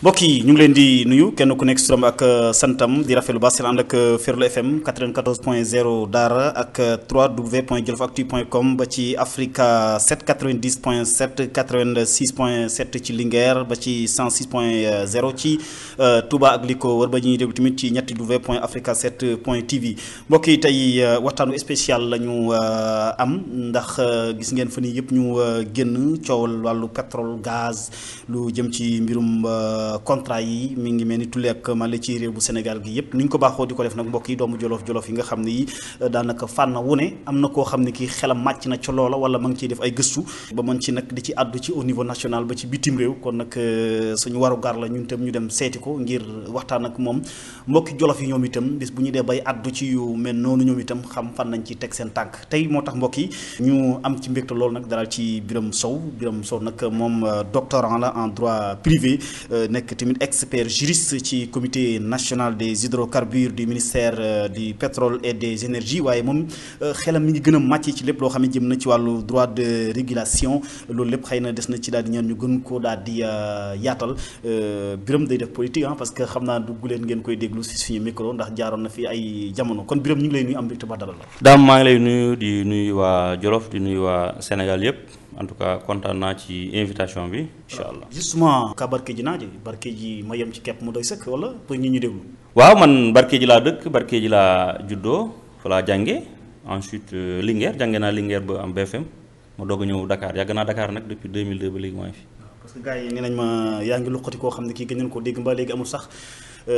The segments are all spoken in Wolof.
mbokk yi ñu ngi leen di nuyu kenn ku nekk si turam ak santam di rafetlu ba seen ànd ak Ferlo FM 94.0 Daara ak 3w.jolofactu.com ba ci Africa 7 90.7 86.7 ci Linguère ba ci 106.0 ci Touba ak li ko wër ba ñuy déglu tamit ci ñetti w.africa7.tv mbokk yi tey waxtaanu spécial la ñu am ndax gis ngeen fan yii yëpp ñu génn coowal wàllu pétrole gaz lu jëm ci mbirum. Contrat yi mi ngi mel ni tulli ak male ci réew bu Sénégal gi yëpp ni ñu ko baaxoo di ko def nag mbokk yi doomu jolof yi nga xam ne yi daanaka fànn wu ne am na koo xam ne kii xelam màcc na ca loola wala ma ngi ciy def ay gëstu ba mën ci nag di ci àddu ci au niveau national ba ci bitim réew kon nag suñu waru gar la ñun itam ñu dem seeti ko ngir waxtaan ak moom mbokki jolof yi ñoom itam bis bu ñu dee bay àddu ci yu mel noonu ñoom itam xam fan nañ ci teg seen tànk tey moo tax mbokk yi ñu am ci mbégte loolu nag dalal ci Birame Sow nag moom doctorant la en droit privé nekk tamit expert juriste ci comité national des hydrocarbures du ministère du pétrole et des énergies waaye moom xelam mi ngi gën a màcc ci lépp loo xam ne jëm na ci wàllu droit de régulation loolu lépp xëy na des na ci daal di ñaan ñu gën koo daal di yaatal Birame day def politique parce que xam naa dugg leen ngeen koy déglu si suñu micro ndax jaaroon na fi ay jamono kon Birame ñu ngi lay nuyu am mbégte ba dalal la. Daam maa ngi lay nuyu di nuyu waa Jolof di nuyu waa Sénégal yëpp. En tout cas kontaan naa ci invitation bi incha allah. justement ka Barkédji naaje Barkédji ma yem ci kepp mu doy sëkk wala pour ñi ñu déglu. waaw man Barkédji laa dëkk Barkédji laa juddoo fa laa jànge ensuite Linguère jànge naa Linguère ba am BFM ma doog a ñëw Dakar yàgg naa Dakar nag depuis 2002 ba léegi maa ngi fi. parce que gars yi nee nañ ma yaa ngi luqati koo xam ne kii gën nañ ko dégg mbaa léegi amul sax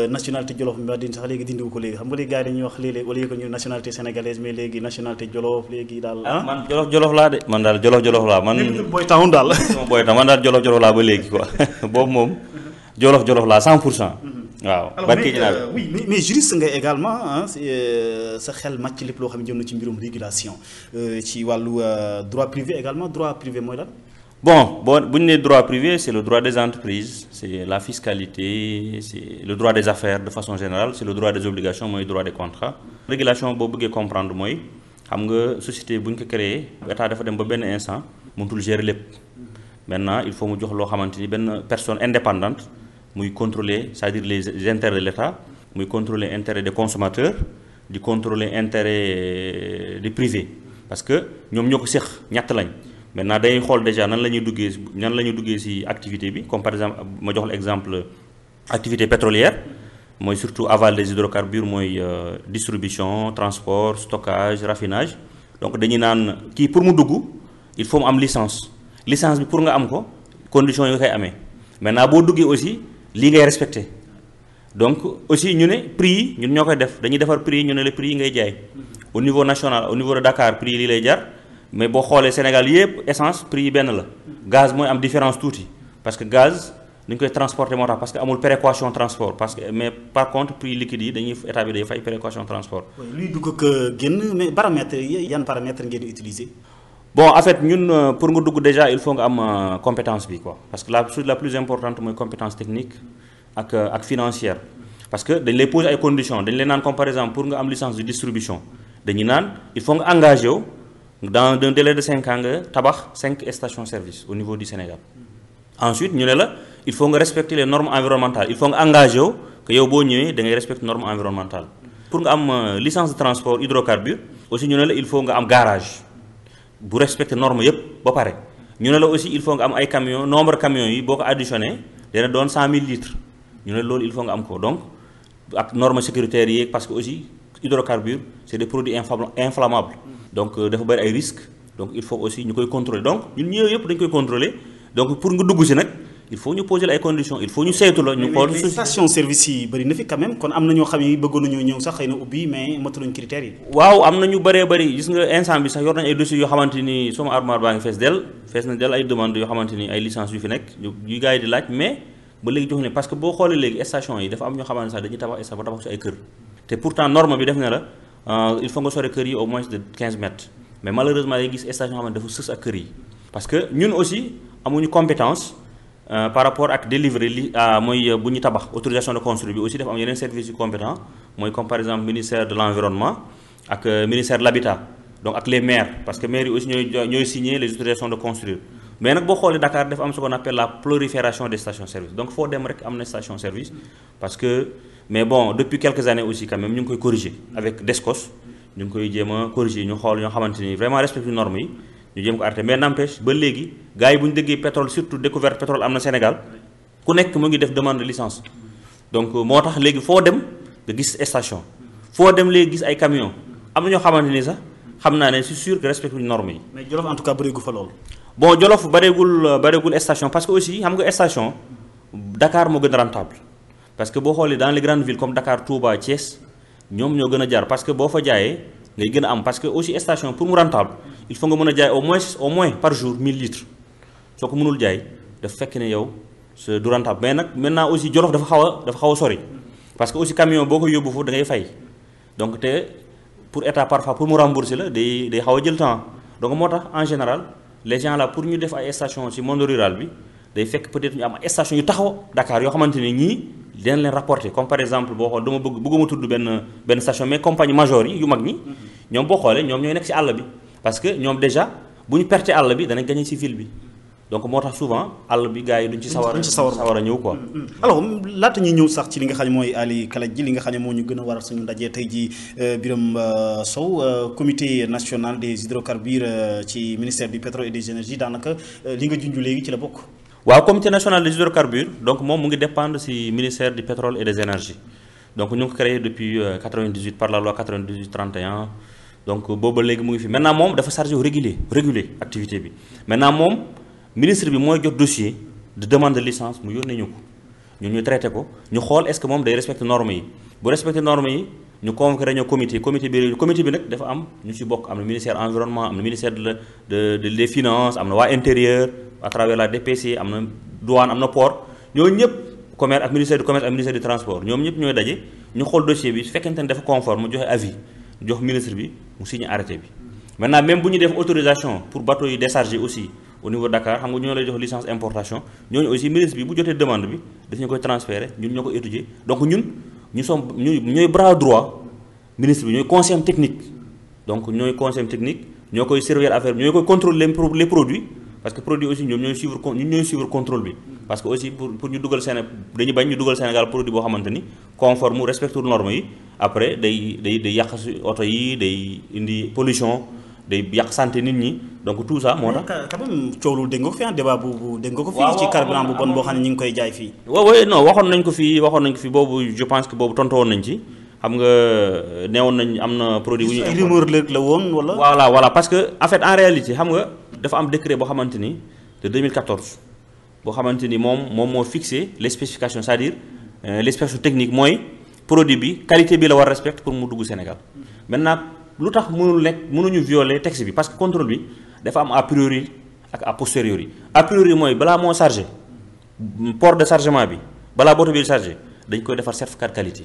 nationalité Jolof mbaa di sax léegi dindiwu ko léegi xam nga léegi gars yi dañuy wax léeg-léeg wala yëgal ñu nationalité sénégalaise mais léegi nationalité Jolof léegi daal man Jolof laa de man daal Jolof laa man booy tawoon daal booy taw man daal Jolof laa ba léegi quoi boobu moom Jolof laa 100%. waaw Barkédji naa oui mais juriste nga également sa xel màcc lépp loo xam ne jëm na ci mbirum régulation ci wàllu droit privé également droit privé mooy lan. Bon, bu ñu nee droit privé c'est le droit des entreprises c'est la fiscalité c'est le droit des affaires de façon générale c'est le droit des obligations mooy droit des contrats. Régulation boo bëggee comprendre mooy xam nga société bu ñu ko créé état dafa dem ba benn instant mënatul gérer lépp maintenant il faut mu jox loo xamante ni benn personne indépendante muy contrôler c'est-à-dire les intérêts de l'état muy contrôler intérêt des consommateurs di contrôler intérêt des privés parce que ñoom ñoo ko séq ñett lañ. maintenant dañuy xool déjà nan la ñuy duggee ci activité bi comme par exemple ma jox la exemple activité pétrolière mooy surtout aval des hydrocarbures mooy distribution transport stockage raffinage donc dañuy naan kii pour mu dugg il faut mu am licence bi pour nga am ko conditions yi nga koy amee maintenant boo duggee aussi lii ngay respecté donc aussi ñu ne prix yi ñun ñoo koy def dañuy defar prix yi ñu ne le prix yi ngay jaay au niveau national au niveau de Dakar prix yi lii lay jar. mais boo xoolee Sénégal yëpp essence prix yi benn la gaz mooy am différence tuuti parce que gaz dañu koy transporter moo tax parce que amul péréquation transport parce que mais par contre prix liquide yi dañuy état bi day fay péréquation transport. luy dugg ak génn mais paramètres yi yan paramètres ngeen di utiliser. bon en fait ñun pour nga dugg déjà il faut nga am compétence bi quoi parce que la chose la plus importante mooy compétence technique ak financière parce que dañ lay poser ay conditions dañ lay naan comme par exemple pour nga am licence de distribution dañuy naan il faut nga engagé wu. dans un délai de 5 ans nga tabax 5 stations-service au niveau du Sénégal ensuite ñu ne la il faut nga respecter les normes environnementales il faut nga engagé wu que yow boo ñëwee da ngay respecter normes environnementales pour nga am licence de transport hydrocarbures aussi ñu ne la il faut nga am garage bu respecter normes yëpp ba pare ñu ne la aussi il faut nga am ay camions nombre camions yi boo ko additionné dana doon 100 000 litres ñu ne loolu il faut nga am ko donc ak normes sécuritaires yi parce que aussi hydrocarbures c'est des produits inflammables donc dafa bari ay risques donc il faut aussi ñu koy contrôler donc ñun ñëw yëpp dañu koy contrôler donc pour nga dugg si nag il faut ñu poser ay conditions il faut ñu saytu la ñu xool. mais station service yi bëri na fi quand même kon am na ñoo xam ne bëggoon nañoo ñëw sax xëy na ubbi mais mataluñ critères yi. waaw am na ñu bëri gis nga instant bi sax yor nañ ay dossiers yoo xamante ni sama armoire baa ngi fees na del ay demandes yoo xamante ni ay licences yu fi nekk yu gars yi di laaj mais ba léegi jox ne parce que boo xoolee léegi station yi dafa am ñoo xamante ne sax dañuy tabax ba tabax ci ay kër te pourtant norme bi def na la il faut nga sori kër yi au moins de 15 mètres mais malheureusement day gis station yoo xam ne dafa sës ak kër yi parce que ñun aussi amuñu compétence par rapport ak délivrer li mooy bu ñu tabax autorisation de construire bi aussi dafa am yeneen services yu compétent mooy comme par exemple ministère de l'environnement ak ministère de l'habitat donc ak les maires parce que maires yi aussi ñooy signer les autorisations de construire mais nag boo xoolee Dakar dafa am ce qu'on appelle la prolifération des stations service donc foo dem rek am na station service parce que mais bon depuis quelques années aussi quand même ñu ngi koy corriger avec Descos ñu ngi koy jéem a corriger ñu xool ñoo xamante ni vraiment respecté normes yi ñu jéem ko arrêté mais n'empêche ba léegi gars yi bu ñu déggee pétrole surtout découverte pétrole am na Sénégal ku nekk mu ngi def demande de licence donc moo tax léegi foo dem nga gis station foo dem léegi gis ay camions am na ñoo xamante ni sax xam naa ne c'est sûr que respecté normes yi. mais Jolof en tout cas bëreegu fa lool. bon Jolof bareegul station parce que aussi xam nga station Dakar moo gën a rentable parce que boo xoolee dans les grandes villes comme Dakar Touba Thiès ñoom ñoo gën a jar parce que boo fa jaayee ngay gën a am parce que aussi station pour mu rentable il faut nga mën a jaay au moins par jour 1000 litres soo ko mënul jaay dafa fekk ne yow c'est du rentable mais nag maintenant aussi Jolof dafa xaw a sori parce que aussi camion boo ko yóbbu foofu da ngay fay donc te pour état parfois pour mu rembourser la day xaw a jël temps donc moo tax en général les gens là pour ñu def ay station ci monde rural bi day fekk peut-être ñu am ay station yu taxaw Dakar yoo xamante ne ñii dinañ leen rapporter comme par exemple boo xool dama bëgguma tudd benn station mais compagnie major yi yu mag ñi ñoom boo xoolee ñoom ñooy nekk ci àll bi parce que ñoom déjà bu ñu perte àll bi danañ gagner ci ville bi donc moo tax souvent àll bi gars yi duñ ci sawar a ñëw quoi. alors laata ñuy ñëw sax ci li nga xam ne mooy Ali Kalaj ji li nga xam ne moo ñu gën a waral suñu ndaje tey ji Birame Sow comité national des hydrocarbures ci ministère du pétrole et des énergies daanaka li nga junj léegi ci la bokk. waaw comité national des hydrocarbures donc moom mu ngi dépendre ci ministère du pétrole et des énergies donc ñu ngi ko créé depuis 98 par la loi 98/31 donc booba léegi mu ngi fi maintenant moom dafa chargé wu réguler activité bi maintenant moom. ministre bi mooy jot dossier de demande de licence mu yónnee ñu ko ñun ñu traité ko ñu xool est-ce que moom day respecter normes yi bu respecter normes yi ñu convoqué réunion comité bi nag dafa am ñu ci bokk am na ministère environnement am na ministère des finances am na waa intérieur à travers la DPC am na douane am na port ñooñu ñëpp commerce ak ministère du commerce ak ministère du transport ñoom ñëpp ñooy daje ñu xool dossier bi su fekkente ne dafa conforme mu joxe avis jox ministre bi mu signé arrêté bi maintenant même bu ñu def autorisation pour bateau yi décharger aussi au niveau de Dakar xam nga ñoo lay jox licence importation ñooñu aussi ministre bi bu jotee demande bi daf ñu koy transférer ñun ñoo ko étudier donc ñooy bras droit ministre bi ñooy conseil technique donc ñooy conseil technique ñoo koy servir affaire bi ñooy koy contrôler les produits parce que produit aussi ñoom ñooy suivre contrôle bi parce que aussi pour ñu dugal dañuy bañ ñu dugal Sénégal produit boo xamante ni conforme respecte normes yi après day yàq oto yi day indi pollution day yàq santé nit ñi donc tout ça moo tax. quand même coow lu dégg nga ko fi débat bu dégg nga ko fii ci carburant bu bon boo xam ne ñu ngi koy jaay fii. waaw non waxoon nañ ko fi boobu je pense que boobu tontu woon nañ ci xam nga neewoon nañ am na produit bu ñu. ay rumeur la woon wala. voilà parce que en fait en réalité xam nga dafa am décret boo xamante ni de 2014 boo xamante ni moom moo fixé les spécifications c'est-à-dire les spécifications techniques mooy produit bi qualité bi la war respecter pour mu dugg Sénégal maintenant. lu tax mënuñu violer texte bi parce que contrôle bi dafa am a priori ak a posteriori a priori mooy balaa moo chargé port de chargement bi balaa bateau bi chargé dañ koy defar certificat de qualité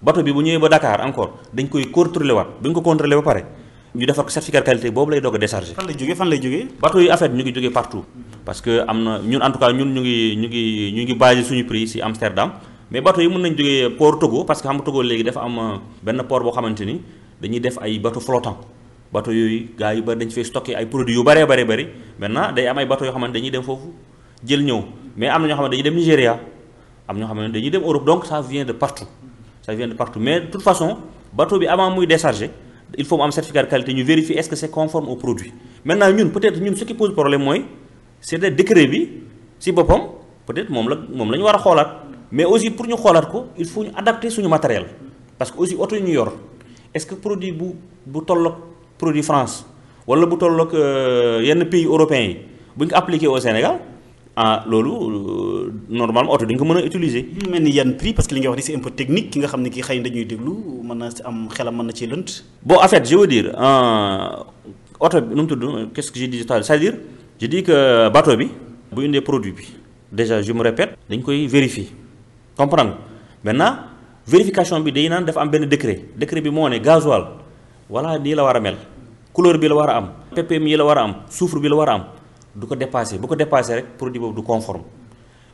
bateau bi bu ñëwee ba Dakar encore dañ koy contrôler waat bu ñu ko contrôler ba pare ñu defar ko certificat de qualité boobu lay doog a décharger. fan lay jógee. bateau yi en fait ñu ngi jógee partout parce que am na ñun en tout cas ñun ñu ngi basé suñu prix ci Amsterdam mais bateau yi mën nañ jógee port Togo parce que xam nga Togo léegi dafa am benn port boo xamante ni. dañuy def ay bateau flottant bateau yooyu gars yu bari dañ fay stocké ay produits yu bari maintenant day am ay bateau yoo xamante dañuy dem foofu jël ñëw mais am na ñoo xamante dañuy dem Nigéria am ñoo xamante dañuy dem Europe donc ça vient de partout mais de toute façon bateau bi avant muy décharger il faut mu am certificat de qualité ñu vérifier est-ce que c'est conforme au produit maintenant ñun peut-être ce qui pose problème mooy c'est le décret bi ci boppam peut-être moom la ñu war a xoolaat mais aussi pour ñu xoolaat ko il faut ñu adapter suñu matériel parce que aussi oto yi ñu yor est-ce que produit bu tolloog produit France wala bu tolloog yenn pays européens yi bu ñu ko appliqué au Sénégal loolu normalement oto dañu ko mën a utiliser. li mel ni yan prix parce que li nga wax ni c'est un peu technique ki nga xam ne kii xëy na dañuy déglu mën na am xelam mën na ci lënt. bon en fait je veux dire oto bi nu mu tudd qu'est-ce que j'ai dit c'est-à-dire je dis que bateau bi bu indee produit bi déjà je me répète dañ koy vérifier comprendre maintenant. vérification bi day naan dafa am benn décret bi moo ne gasoil voilà nii la war a mel couleur bi la war a am ppm yi la war a am soufre bi la war a am du ko dépasser bu ko dépasser rek produit boobu du conforme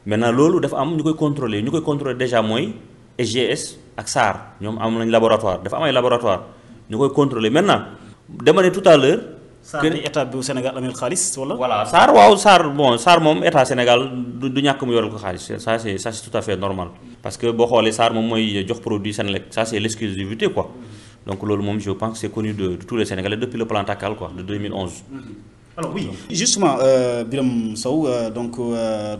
maintenant loolu dafa am ñu koy contrôler déjà mooy SGS ak SAR ñoom am nañ laboratoire dafa am ay laboratoire ñu koy contrôler maintenant dama ne tout à l'heure SAR di état bu Sénégal amel xaalis wala. voilà SAR waaw SAR bon SAR moom état Sénégal du ñàkk mu yoral ko xaalis ça c'est tout à fait normal parce que boo xoolee SAR moom mooy jox produit Sénélec ça c'est l'exclusivité quoi donc loolu moom je pense que c'est connu de tous les Sénégalais depuis le plan Takkal quoi de 2011. Alors oui justement Birame Sow donc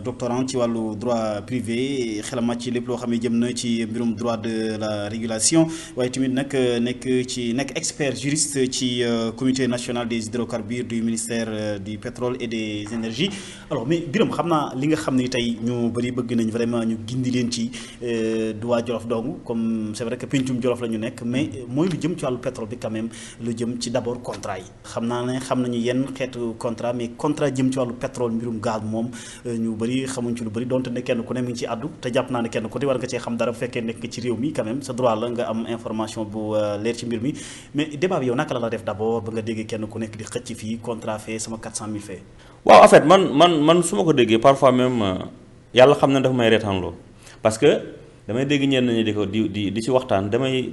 doctorant ci wàllu droit privé xelam màcc ci lépp loo xam ne jëm na ci mbirum droit de la régulation waaye tamit nag nekk expert juriste ci comité national des hydrocarbures du ministère du pétrole et des énergies alors mais Birame xam naa li nga xam ne tey ñu bëri bëgg nañ vraiment ñu gindi leen ci du waa Jolof dong comme c'est vrai que pencum Jolof la ñu nekk mais mooy lu jëm ci wàllu pétrole bi quand même lu jëm ci d'abord contrat yi xam nañu yenn xeetu contrat mais contrat jëm ci wàllu pétrole mbirum gaz moom ñu bëri xamuñ ci lu bëri donte ne kenn ku ne mi ngi ci àddu te jàpp naa ne kenn ku ne war nga cee xam dara bu fekkee nekk nga ci réew mi quand même sa droit la nga am information bu leer ci mbir mi mais débat bi yow naka la def d'abord ba nga déggee kenn ku nekk di xëcc fii contrat fait sama 400 000 fait. waaw en fait man su ma ko déggee parfois même yàlla xam na dafa may reetaanloo parce que damay dégg ñenn ñi di ci waxtaan damay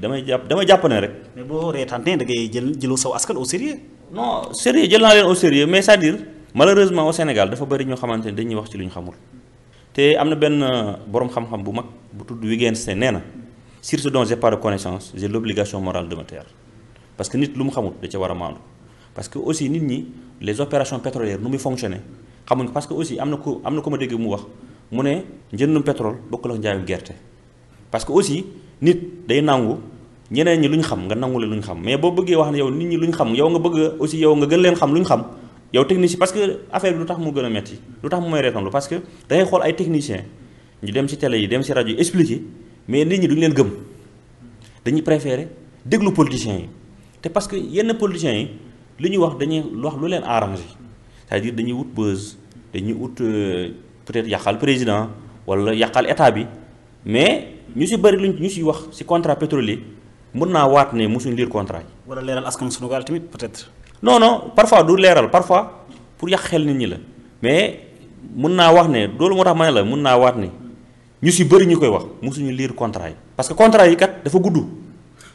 jàpp ne rek. mais boo reetaanee da ngay jëloo saw askan au sérieux. non sérieux jël naa leen au sérieux mais c'est-à-dire malheureusement au Sénégal dafa bëri ñoo xamante ne dañuy wax ci lu ñu xamul te am na benn boroom xam-xam bu mag bu tudd Wittgenstein nee na sur ce dont j'ai pas de connaissance j'ai l'obligation morale de me taire parce que nit lu mu xamul da ca war a maandu parce que aussi nit ñi les opérations pétrolières nu muy fonctionner xamuñ ko parce que aussi am na ko ma dégg mu wax mu ne njëndum pétrole bokkul ak njaayum gerte parce que aussi nit day nangu ñeneen ñi lu ñu xam nga nangu leen lu ñu xam mais boo bëggee wax ne yow nit ñi lu ñu xam yow nga bëgg aussi yow nga gën leen xam lu ñu xam yow technicien parce que affaire bi lu tax mu gën a metti lu tax mu may reetanlu parce que da ngay xool ay techniciens ñu dem ci télé yi dem ci rajo yi expliquer mais nit ñi duñu leen gëm dañuy préférer déglu politiciens yi te parce que yenn politiciens yi li ñuy wax dañuy wax lu leen arrangé c'est-à-dire dañuy wut buzz dañuy wut peut-être yàqal président wala yàqal état bi mais ñu ci bëri luñ ñu ciy wax ci contrat pétrolier mën naa waat ne mosuñ lire contrat yi. wala leeral askan Sénégal tamit peut-être. non parfois du leeral parfois pour yàq xel nit ñi la mais mën naa wax ne loolu moo tax ma ne la mën naa waat ne ñu ci bëri ñu koy wax mosuñu lire contrat yi. parce que contrat yi kat dafa gudd.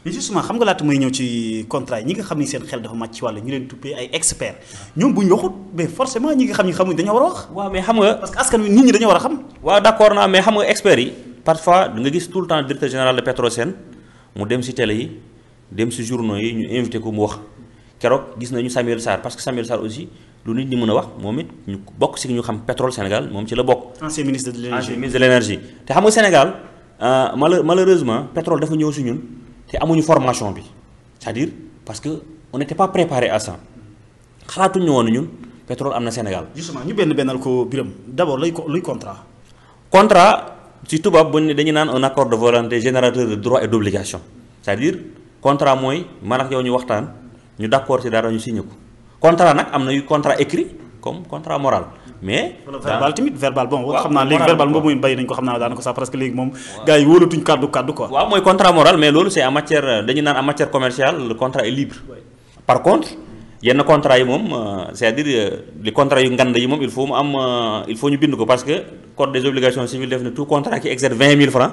mais justement xam nga laata muy ñëw ci contrat yi ñi nga xam ni seen xel dafa màcc ci wàll ñu leen tuppee ay experts ñoom bu ñu waxut mais forcément ñi nga xam ni xamuñ dañoo war a wax. waaw mais xam nga. parce que askan wi nit ñi dañoo war a xam. waaw d'accord naa mais xam nga experts yi parfois da nga gis tout le temps directeur général de Petrosen mu dem ci télé yi dem ci journaux yi ñu invité ko mu wax keroog gis nañu Samuel Sarr parce que Samuel Sarr aussi lu nit ñi mën a wax moom it ñu bokk ci ñu xam pétrole Sénégal moom ci la bokk. ancien ministre de l'énergie ancien ministre de l'énergie te xam nga Sénégal malheureusement pétrole dafa ñëw ci ñun te amuñu formation bi c'est-à-dire parce que on n'était pas préparé à ça xalaatuñu woon ñun pétrole am na Sénégal. justement ñu bennal ko Birame d'abord luy contrat. contrat ci tubaab bu ne dañuy naan un accord de volonté générateur de droits et d'obligations c'est-à-dire contrat mooy man ak yow ñu waxtaan ñu d'accord ci dara ñu signé ko contrat nag am na yu contrat écrit comme contrat moral mais. verbal tamit verbal bon. waaw xam naa léegi verbal boobu muy bàyyi nañ ko xam naa daanaka sax parce que léegi moom. gars yi wóolatuñ kàddu quoi. waaw mooy contrat moral mais loolu c'est en matière dañu naan en matière commerciale le contrat est libre. par contre yenn contrat yi moom c'est-à-dire les contrats yu ngand yi moom il faut mu am il faut ñu bind ko parce que code des obligations civiles def na tout contrat qui excède 20 000 francs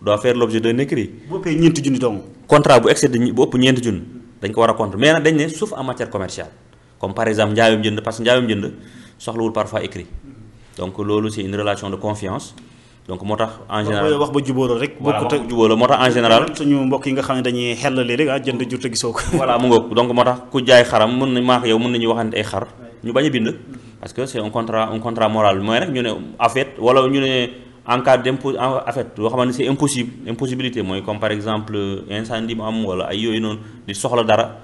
doit faire l'objet d'un écrit. bu ëppee ñeenti junni dong. contrat bu excède bu ëpp ñeenti junni dañ ko war a compter mais nag dañ ne sauf en matière commerciale comme par exemple njaayum jënd parce que njaayum jënd soxlawul parfois écrit donc loolu c'est une relation de confiance donc moo tax en général wax ba jubóo rek. voilà wax ba jubóo moo tax en général. suñu mbokk yi nga xam ne dañuy xel léeg-léeg jënd jur te gisoo ko. voilà mu ngoog donc moo tax ku jaay xaram mën nañ maa yow mën nañu waxante ay xar ñu bañ a bind parce que c'est un contrat moral mooy rek ñu ne en fait wala ñu ne en cas en fait loo xamante ne c'est impossibilité mooy comme par exemple incendie mu am wala ay yooyu noonu di soxla dara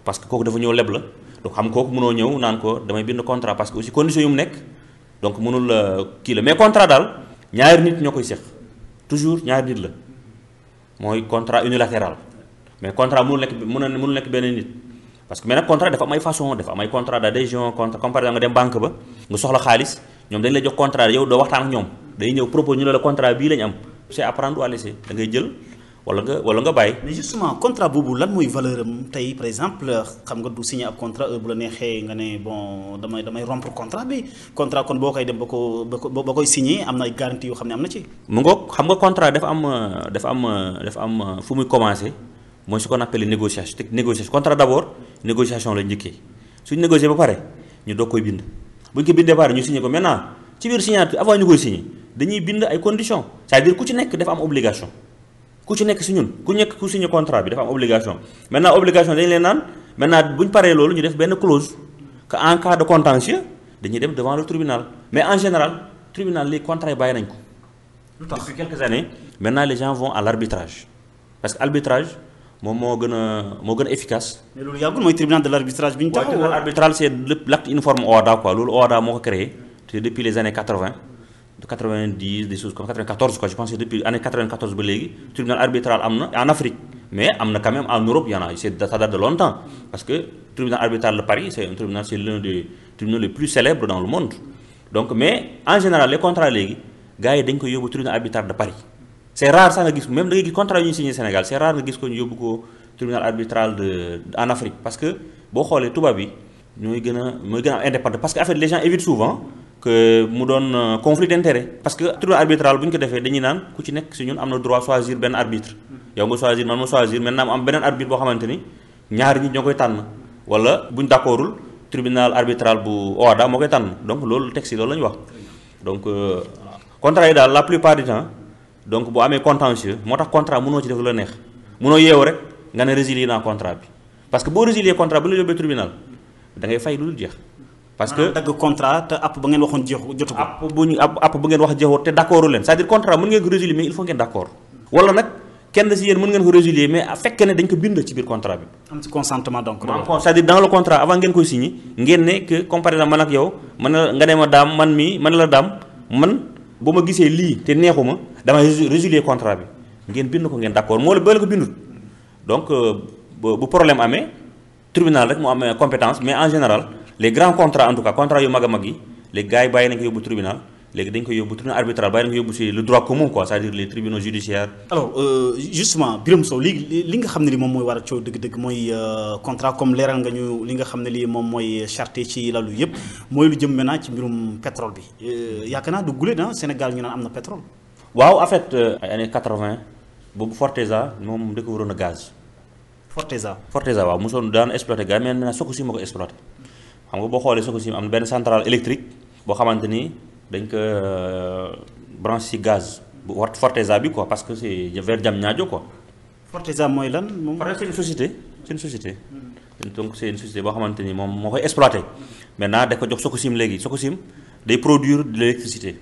parce que kooku dafa ñëw leb la donc xam kooku mënoo ñëw naan ko damay bind contrat parce que aussi conditions yu mu nekk donc mënul kii la mais contrat daal ñaari nit ñoo koy seq toujours ñaari nit la mooy contrat unilatéral mais contrat mënul nekk benn nit parce que mais nag contrat dafa am ay façon dafa am ay contrat d'adhésion contrat comme par exemple nga dem banque ba nga soxla xaalis ñoom dañ lay jox contrat yow doo waxtaan ak ñoom day ñëw propose ñu la contrat bii lañ am c'est à prendre ou à laisser da ngay jël wala nga bàyyi. mais justement contrat boobu lan mooy valeur am tey par exemple xam nga du signer ab contrat bu la neexee nga ne bon damay rompre contrat bi contrat kon boo koy dem ba koy signer am na ay garantie yoo xam ne am na ci. mu ngoog xam nga contrat dafa am fu muy commencer mooy ce qu'on appelle négociation contrat d'abord négociation la njëkkee suñ négocier ba pare ñu doog koy bind buñ ko bindee pare ñu signé ko maintenant ci biir signature avant ñu koy signé dañuy bind ay conditions c'est-à-dire ku ci nekk dafa am obligation ku ci nekk si ñun ku signé contrat bi dafa am obligation maintenant obligation dañu leen naan maintenant buñ paree loolu ñu def benn clause que en cas de contentieux dañuy dem devant le tribunal mais en général tribunal les contrats yi bàyyi nañ ko. Depuis quelques années maintenant les gens vont à l'arbitrage parce que arbitrage moom moo gën a efficace. mais loolu yàggul mooy tribunal de l'arbitrage bi ñu taxaw. tribunal arbitral c'est l'acte uniforme OHADA quoi loolu OHADA moo ko créé te depuis les années 80 de 90 des choses comme 94 quoi je pense que depuis année 94 ba léegi tribunal arbitral am na en Afrique mais am na quand même en Europe y en a ça date de longtemps parce que tribunal arbitral de Paris c'est l'un des tribunaux les plus célèbres dans le monde donc mais en général les contrats léegi gars yi dañ koy yóbbu tribunal arbitral de Paris c'est rare sax nga gis même da ngay gis contrat yu ñu signé Sénégal c'est rare nga gis ko ñu yóbbu ko tribunal arbitral en Afrique parce que boo xoolee tubaab bi mooy gën a am indépendant parce que en fait les gens évitent souvent que mu doon conflit d'intérêt parce que tribunal arbitral bu ñu ko defee dañuy naan ku ci nekk si ñun am na droit choisir benn arbitre yow nga choisir man ma choisir maintenant mu am beneen arbitre boo xamante ni ñaari ñi ñoo koy tànn wala buñ d'accordul tribunal arbitral bu OHADA moo koy tànn donc loolu texte yi loolu la ñu wax donc contrat yi daal la plupart du temps donc boo amee contentieux moo tax contrat mënoo ci def lu la neex mënoo yeewu rek nga ne résilier naa contrat bi parce que boo résilier contrat bu la yóbbee tribunal da ngay fay lu dul jeex. parce que dagg contrat te app ba ngeen waxoon jotu ko. app bu ngeen wax jeexoo te d'accord leen c'est-à-dire contrat mën ngeen ko résilier mais il faut ngeen d'accord wala nag kenn si yéen mën ngeen ko résilier mais fekk ne dañ ko bind ci biir contrat bi. am ci consentement donc. c'est-à-dire dans le contrat avant ngeen koy signer ngeen ne que comme par exemple man ak yow man nga ne ma daam man mii man la daam man bu ma gisee lii te neexuma damay résilier contrat bi ngeen bind ko ngeen d'accord moo la ba la ko bindut donc bu problème amee tribunal rek moo am compétence mais en général les grands contrats en tout cas contrats yu mag a mag yi les gars yi bàyyi nañ ko yóbbu tribunal léegi dañ ko yóbbu tribunal arbitral bàyyi nañ ko yóbbu ci le droit commun quoi c'est-à-dire les tribunaux judiciaires. alors justement Birame Sow li nga xam ne li moom mooy war a coow dëgg-dëgg mooy contrat comme leeral nga ñu li nga xam ne lii moom mooy charte ci lalu yëpp mooy lu jëm maintenant ci mbirum pétrole bi yaakaar naa du guléet Sénégal ñu naan am na pétrole. waaw en fait ay années 80 boobu Forteza moom da ko waroon a gaz. Forteza waaw mosoon daan exploité gaz mais maintenant Sococim moo ko exploité xam nga boo xoolee Sococim am na benn centrale électrique boo xamante ni dañ ko branché ci gaz bu Forteza bi quoi parce que c'est vers Diamniadio quoi. Forteza mooy lan moom. c'est une société. Donc c'est une société boo xamante ni moom moo koy exploité maintenant da ko jox Sococim léegi Sococim day produire de l'électricité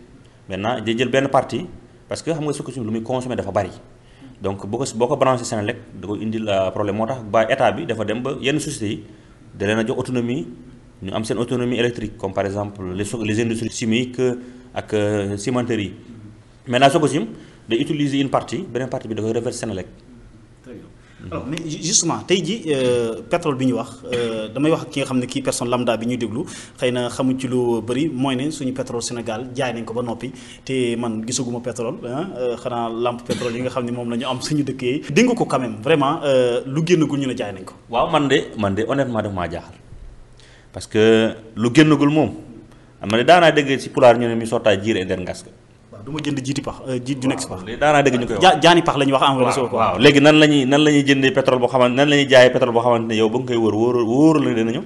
maintenant day jël benn partie parce que xam nga Sococim lu muy consommer dafa bari. donc boo ko branché Senelec da ko indil problème moo tax ba état bi dafa dem ba yenn sociétés yi da leen a jox autonomie ñu am seen autonomie électrique comme par exemple les industries chimiques ak cimenteries yi maintenant Sococim day utiliser une partie beneen partie bi da koy reverser Senelec. Très bien. Alors mais justement tey jii pétrole bi ñu wax damay wax ak ki nga xam ne kii personne lambda bi ñuy déglu xëy na xamuñ ci lu bëri mooy ne suñu pétrole Sénégal jaay nañ ko ba noppi te man gisaguma pétrole xanaa lampe pétrole yi nga xam ne moom la ñu am suñu dëkkee dégg nga ko quand même vraiment lu génnagul ñu ne jaay nañ ko. waaw man de honnêtement daf maa jaaxal parce que lu génnagul moom man de daanaa dégg ci pulaar ñu ne mi sottaa jiir e der ngas ka du ma jënd jiiti pax jiit ju nekk si pax. daanaa dégg ñu koy wax jaani pax la ñuy wax en réseau quoi. waaw léegi nan la ñuy jëndee pétrole boo xamante nan la ñuy jaayee pétrole boo xamante ne yow ba nga koy wóoru la dina ñëw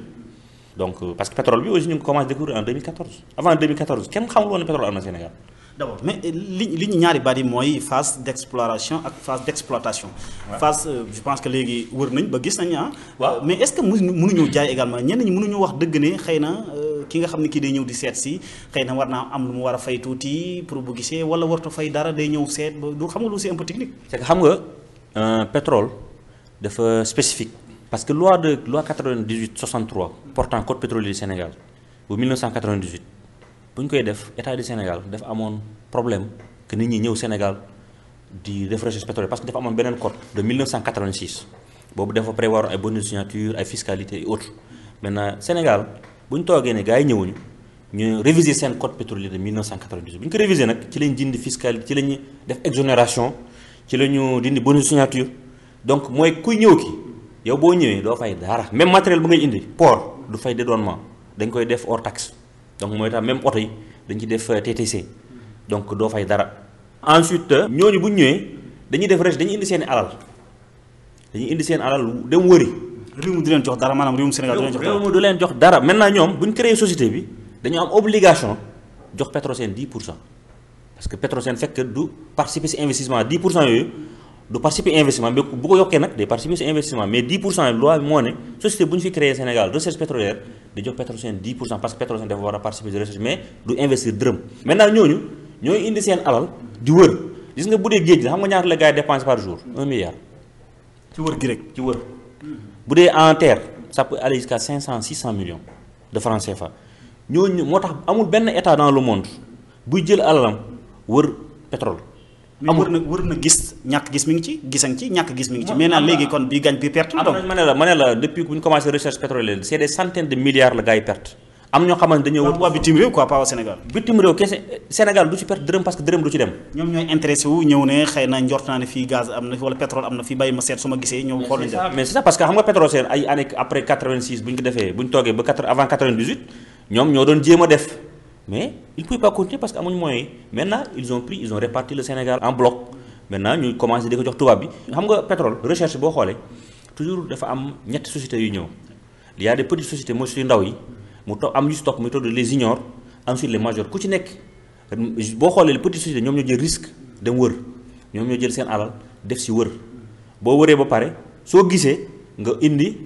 donc parce que pétrole bi aussi ñu ngi commencé découvrir en 2014 avant 2014 kenn xamul woon ne pétrole am na Sénégal. D'abord mais li ñu ñaari baat yi mooy phase d'exploration ak phase d'exploitation. phase je pense que léegi wër nañ ba gis nañ waaw mais est-ce que mënuñoo jaay également ñenn ñi mënuñoo wax dëgg ne xëy na ki nga xam ne kii day ñëw di seet si xëy na war naa am lu mu war a fay tuuti pour bu gisee wala warta fay dara day ñëw seet ba du xam nga lu c'est un peu technique. c'est que xam nga pétrole dafa spécifique. parce que loi 98/63 portant code pétrolier du Sénégal bu 1998 bu ñu koy def état du Sénégal dafa amoon problème que nit ñi ñëw Sénégal di def recherche pétrolière parce que dafa amoon beneen code de 1986 boobu dafa prévoir ay bonnes de signature ay fiscalité et autres maintenant Sénégal bu ñu toogee ne gars yi ñëwuñu ñu réviser seen code pétrolier de 1998 bu ñu ko réviser nag ci lañ dindi fiscalité ci la ñu def exonération ci la ñu dindi bonne de signature donc mooy kuy ñëw ki yow boo ñëwee doo fay dara même matériel bu ngay indi port du fay dédouanement dañ koy def hors taxe donc mooy tax même oto yi dañ ci def TTC donc doo fay dara. ensuite ñooñu bu ñu ñëwee dañuy def recherche dañuy indi seen alal dem wëri réew mi du leen jox dara maanaam réewum Sénégal du leen jox dara réew mi du leen jox dara maintenant ñoom bu ñu créé société bi dañu am obligation jox Petrosen 10%. Parce que Petrosen fekk du participer ci investissement 10% yooyu du participer investissement mais bu ko yokkee nag day participer ci investissement mais 10% loi bi moo ne société bu ñu fi créé Sénégal recherche pétrolière di jox Petrosen 10% parce que Petrosen dafa war a participer ci recherche mais du investir dërëm. maintenant ñooñu ñooy indi seen alal di wër gis nga bu dee géej la xam nga ñaata la gars yi dépense par jour 1 milliard. ci wër gi rek ci wër. bu dee en terre ça peut aller jusqu'à 500-600 millions de francs CFA ñooñu moo tax amul benn état dans le monde buy jël alalam wër pétrole. amul wër na gis ñàkk gis mi ngi ci gisan ci ñàkk gis mi ngi ci. mais naan léegi kon bii gañ bi perte na doon. ma ne la depuis bu ñu commencé recherche pétrolière c'est des centaines de milliards la gars yi perte. am ñoo xamante dañoo wër. waa bitim réew quoi pas au Sénégal. bitim réew kese Sénégal du ci perte dërëm parce que dërëm du ci dem. ñoom ñooy intéressé wu ñëw ne xëy na njort naa ne fii gaz am na fi wala pétrole am na fi bàyyi ma seet su ma gisee ñëw xool nañu. mais c'est ça parce que xam nga Petrosen ay année après 86 bu ñu ko defee bu ñu toogee ba avant 98 ñoom ñoo doon jéem a def mais ils ne pouvaient pas continuer parce que amuñu moyens maintenant ils ont réparti le Sénégal en bloc maintenant ñu commencé di ko jox tubaab bi. xam nga pétrole recherche boo xoolee toujours dafa am ñetti sociétés yu ñëw il y a des petites sociétés mooy suñu ndaw yi mu toog am yu stock muy toog les juniors ensuite les majors ku ci nekk boo xoolee les petites sociétés ñoom ñoo jël risque dem wër ñoom ñoo jël seen alal def si wër boo wëree ba pare soo gisee nga indi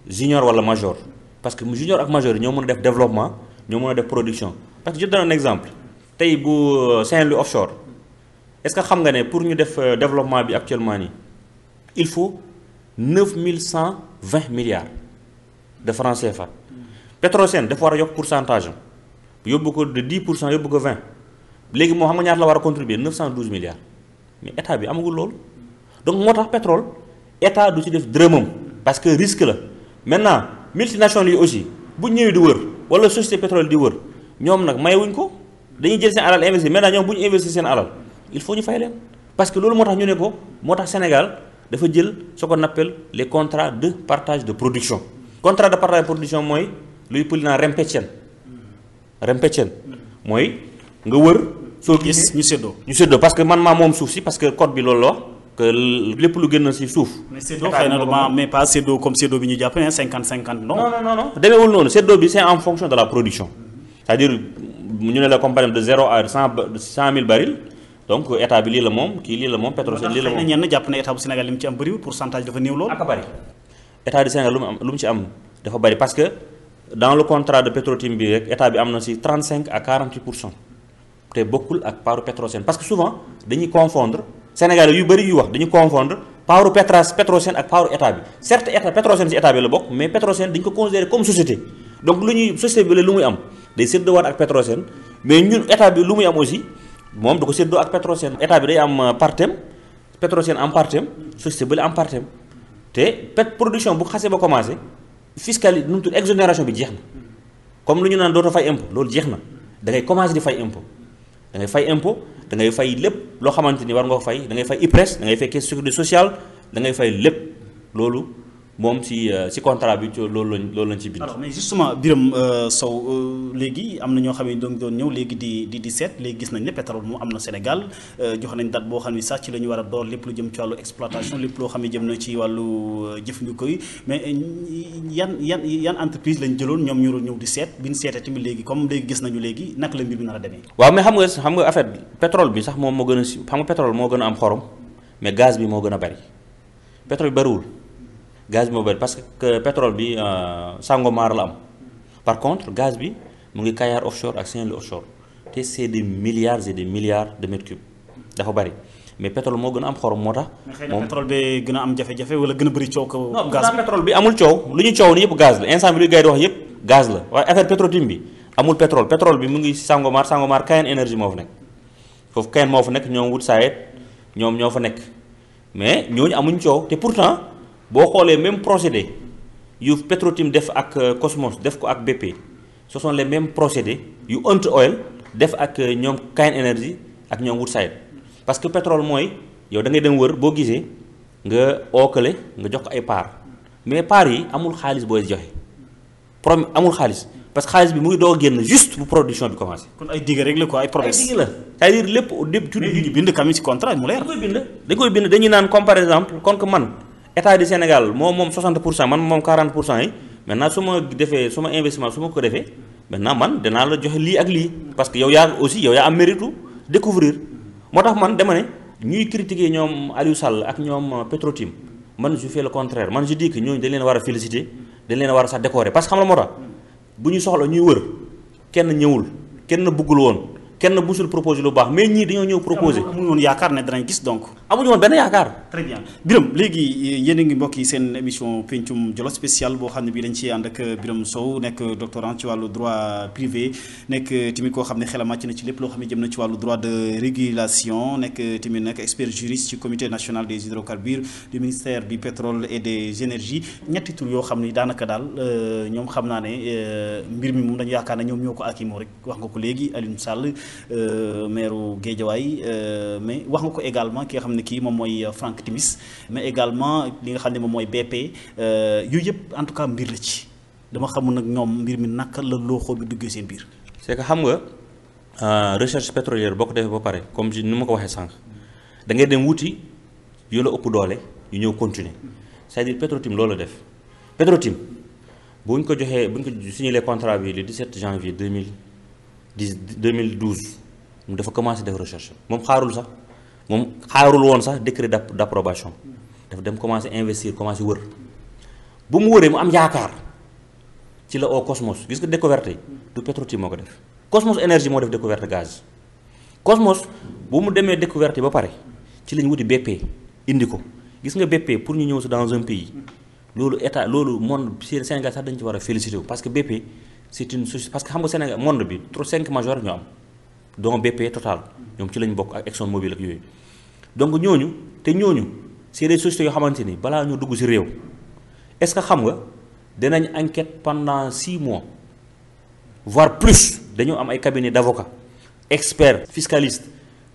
junior wala major parce que junior ak major yi ñoo mën a def développement ñoo mën a def production. parce que je donne un exemple tey bu Saint-Louis offshore est-ce que xam nga ne pour ñu def développement bi actuellement nii il faut 9120 milliards de francs CFA. Petrosen dafa war a yokk pourcentage am yóbbu ko de 10% yóbbu ko 20 léegi moo xam nga ñaata la war a contribuer 912 milliards mais état bi amagul loolu donc moo tax pétrole état du ci def dërëmam parce que risque la maintenant multinationales yi aussi bu ñëwee di wër wala société pétrole di wër ñoom nag mayewuñ ko dañuy jël seen alal investir maintenant ñoom bu ñu investir seen alal il faut ñu fay leen parce que loolu moo tax ñu ne ko moo tax Sénégal dafa jël ce qu'on appelle les contrats de partage de production contrat de partage de production mooy luy pëli naa rempecen mooy nga wër soo gis ñu séddoo parce que man maa moom suuf si parce que code bi loolu la wax que lépp lu génn si suuf. mais séddoo xëy na mais pas séddoo comme séddoo bi ñu jàpp ne 50-50 non. non demeewul noonu séddoo bi c'est en fonction de la production c'est-à-dire ñu ne la comme par exemple de 0 à 100 000 barils donc état bi lii la moom kii lii la moom Petrosen lii la moom. ñenn jàpp ne état bu Sénégal li mu ci am bëriwul pourcentage dafa néew lool. ak a bëri état du Sénégal lu mu ci am dafa bëri parce que dans le contrat de Petrotim bi rek état bi am na si 35 à 48% te bokkul ak paaru Petrosen parce que souvent dañuy confondre Sénégal yu bëri yu wax dañuy confondre paaru Petrosen ak paaru état bi certes état Petrosen si état bi la bokk mais Petrosen dañu ko considérer comme société donc lu ñuy société bi la lu muy am day séddoowaat ak Petrosen mais ñun état bi lu muy am aussi moom da ko séddoo ak Petrosen état bi day am partem Petrosen am partem société bi la am partem te production bu xasee ba commencé fiscalité nu mu tudd exonération bi jeex na comme lu ñu naan dootoo fay impôt loolu jeex na da ngay commencé di fay impôt da ngay fay impôt da ngay fay lépp loo xamante ni war nga ko fay da ngay fay IPRES da ngay fay caisse sécurité sociale da ngay fay lépp loolu moom si contrat bi loolu lañ ci bind. alors mais justement Birame Sow léegi am na ñoo xam ne doon ñëw léegi di seet léegi gis nañ ne pétrole moom am na Sénégal jox nañ date boo xam ne sax ci la ñu war a door lépp lu jëm ci wàllu exploitation lépp loo xam ne jëm na ci wàllu jëfandikoo yi mais yan entreprise lañ jëloon ñoom ñu ñëw di seet bi ñu seetee tamit léegi comme léegi gis nañu léegi naka la mbir bi nar a demee. waaw mais xam nga affaire pétrole bi sax moom moo gën a si xam nga pétrole moo gën a am xorom mais gaz bi moo gën a bari pétrole bi bariwul. gaz bi moo bëri parce que pétrole bi Sangomar la am par contre gaz bi mu ngi Kayar offshore ak Saint-Louis offshore te c'est des milliards et des milliards de mètres cubes dafa bëri mais pétrole moo gën a am xorom moo tax. mais xëy na pétrole bi gën a am jafe-jafe wala gën a bëri coow ko. gaz non pétrole bi amul coow lu ñu coow ni yëpp gaz la instant bi luy gars yi di wax yëpp gaz la waaye affaire Petrotim bi amul pétrole bi mu ngi Sangomar Kayen énergie moo fa nekk foofu Kayen moo fa nekk ñoom Woodside ñoom ñoo fa nekk mais ñooñu amuñ coow te pourtant. boo xoolee même procédé yu Petrotim def ak Cosmos def ko ak BP ce sont les mêmes procédés yu Hunt Oil def ak ñoom Kayen Energy ak ñoom Woodside parce que pétrole mooy yow da ngay dem wër boo gisee nga ookale nga jox ko ay part mais part yi amul xaalis booy joxe problème amul xaalis parce que xaalis bi mu ngi doog a génn juste bu production bi commencé. kon ay digg rek la quoi ay promesse. ay digg la c'est-à-dire lépp ñu bind quand même ci contrat mu leer. dañ koy bind dañuy naan comme par exemple kon que man. état du Sénégal moom 60% man moom 40% yi maintenant su ma defee suma investissement su ma ko defee maintenant man danaa la joxe lii ak lii parce que yow yaa am mérite découvrir moo tax man dama ne ñuy critiquer ñoom Aliou Sall ak ñoom Petrotim man je fais le contraire man je dis que ñooñu dañ leen war a féliciter dañ leen war a sax décorer parce que xam la moo tax bu ñu soxla ñuy wër kenn ñëwul kenn bëggul woon kenn busul proposé lu baax mais ñii dañoo ñëw proposé. amuñu woon yaakaar ne danañ gis donc. amuñu woon benn yaakaar. très bien Birame léegi yéen a ngi mbokk yi seen émission pencum Jolof spécial boo xam ne bii dañ ci ànd ak Birame Sow nekk doctorant ci wàllu droit privé nekk tamit koo xam ne xelam màcc na ci lépp loo xam ne jëm na ci wàllu droit de régulation nekk tamit nag expert juriste ci comité national des hydrocarbures du ministère du pétrole et des énergies ñetti tur yoo xam ne daanaka daal ñoom xam naa ne mbir mi moom dañu yaakaar ne ñoom ñoo ko akimoo rek wax nga ko léegi Alioune Sall maire Guédiawaye mais wax nga ko également ki nga xam ne kii moom mooy Franck Timis mais également li nga xam ne moom mooy BP yooyu yëpp en tout cas mbir la ci dama xamul nag ñoom mbir mi naka la looxoo bi duggee seen biir. c'est que xam nga recherche pétrolière boo ko defee ba pare comme ni ma ko waxee sànq da ngay dem wuti yu la ëpp doole yu ñëw continuer c'est-à-dire Petrotim loolu la def Petrotim bu ñu ko joxee bu ñu ko signé les contrats bi le 17 janvier 2012 mu dafa commencé def recherche moom xaarul woon sax décret d'approbation dafa dem commencé investir commencé wër bu mu wëree mu am yaakaar ci la au Cosmos gis nga découverte yi du Petrotim moo ko def Cosmos énergie moo def découverte gaz Cosmos bu mu demee découverte yi ba pare ci lañ wuti BP indi ko gis nga BP pour ñu ñëw si dans un pays loolu état loolu monde Sénégal sax dañ ci war a félicité wu parce que BP c'est une société parce que xam nga Sénégal monde bi 5 majors ñu am donc BP Total ñoom ci lañ bokk ak Exxon Mobil ak yooyu donc ñooñu c'est des sociétés yoo xamante ni balaa ñu dugg ci réew est-ce que xam nga dinañ enquête pendant 6 mois voire plus dañoo am ay cabinet d'avocats experts fiscalistes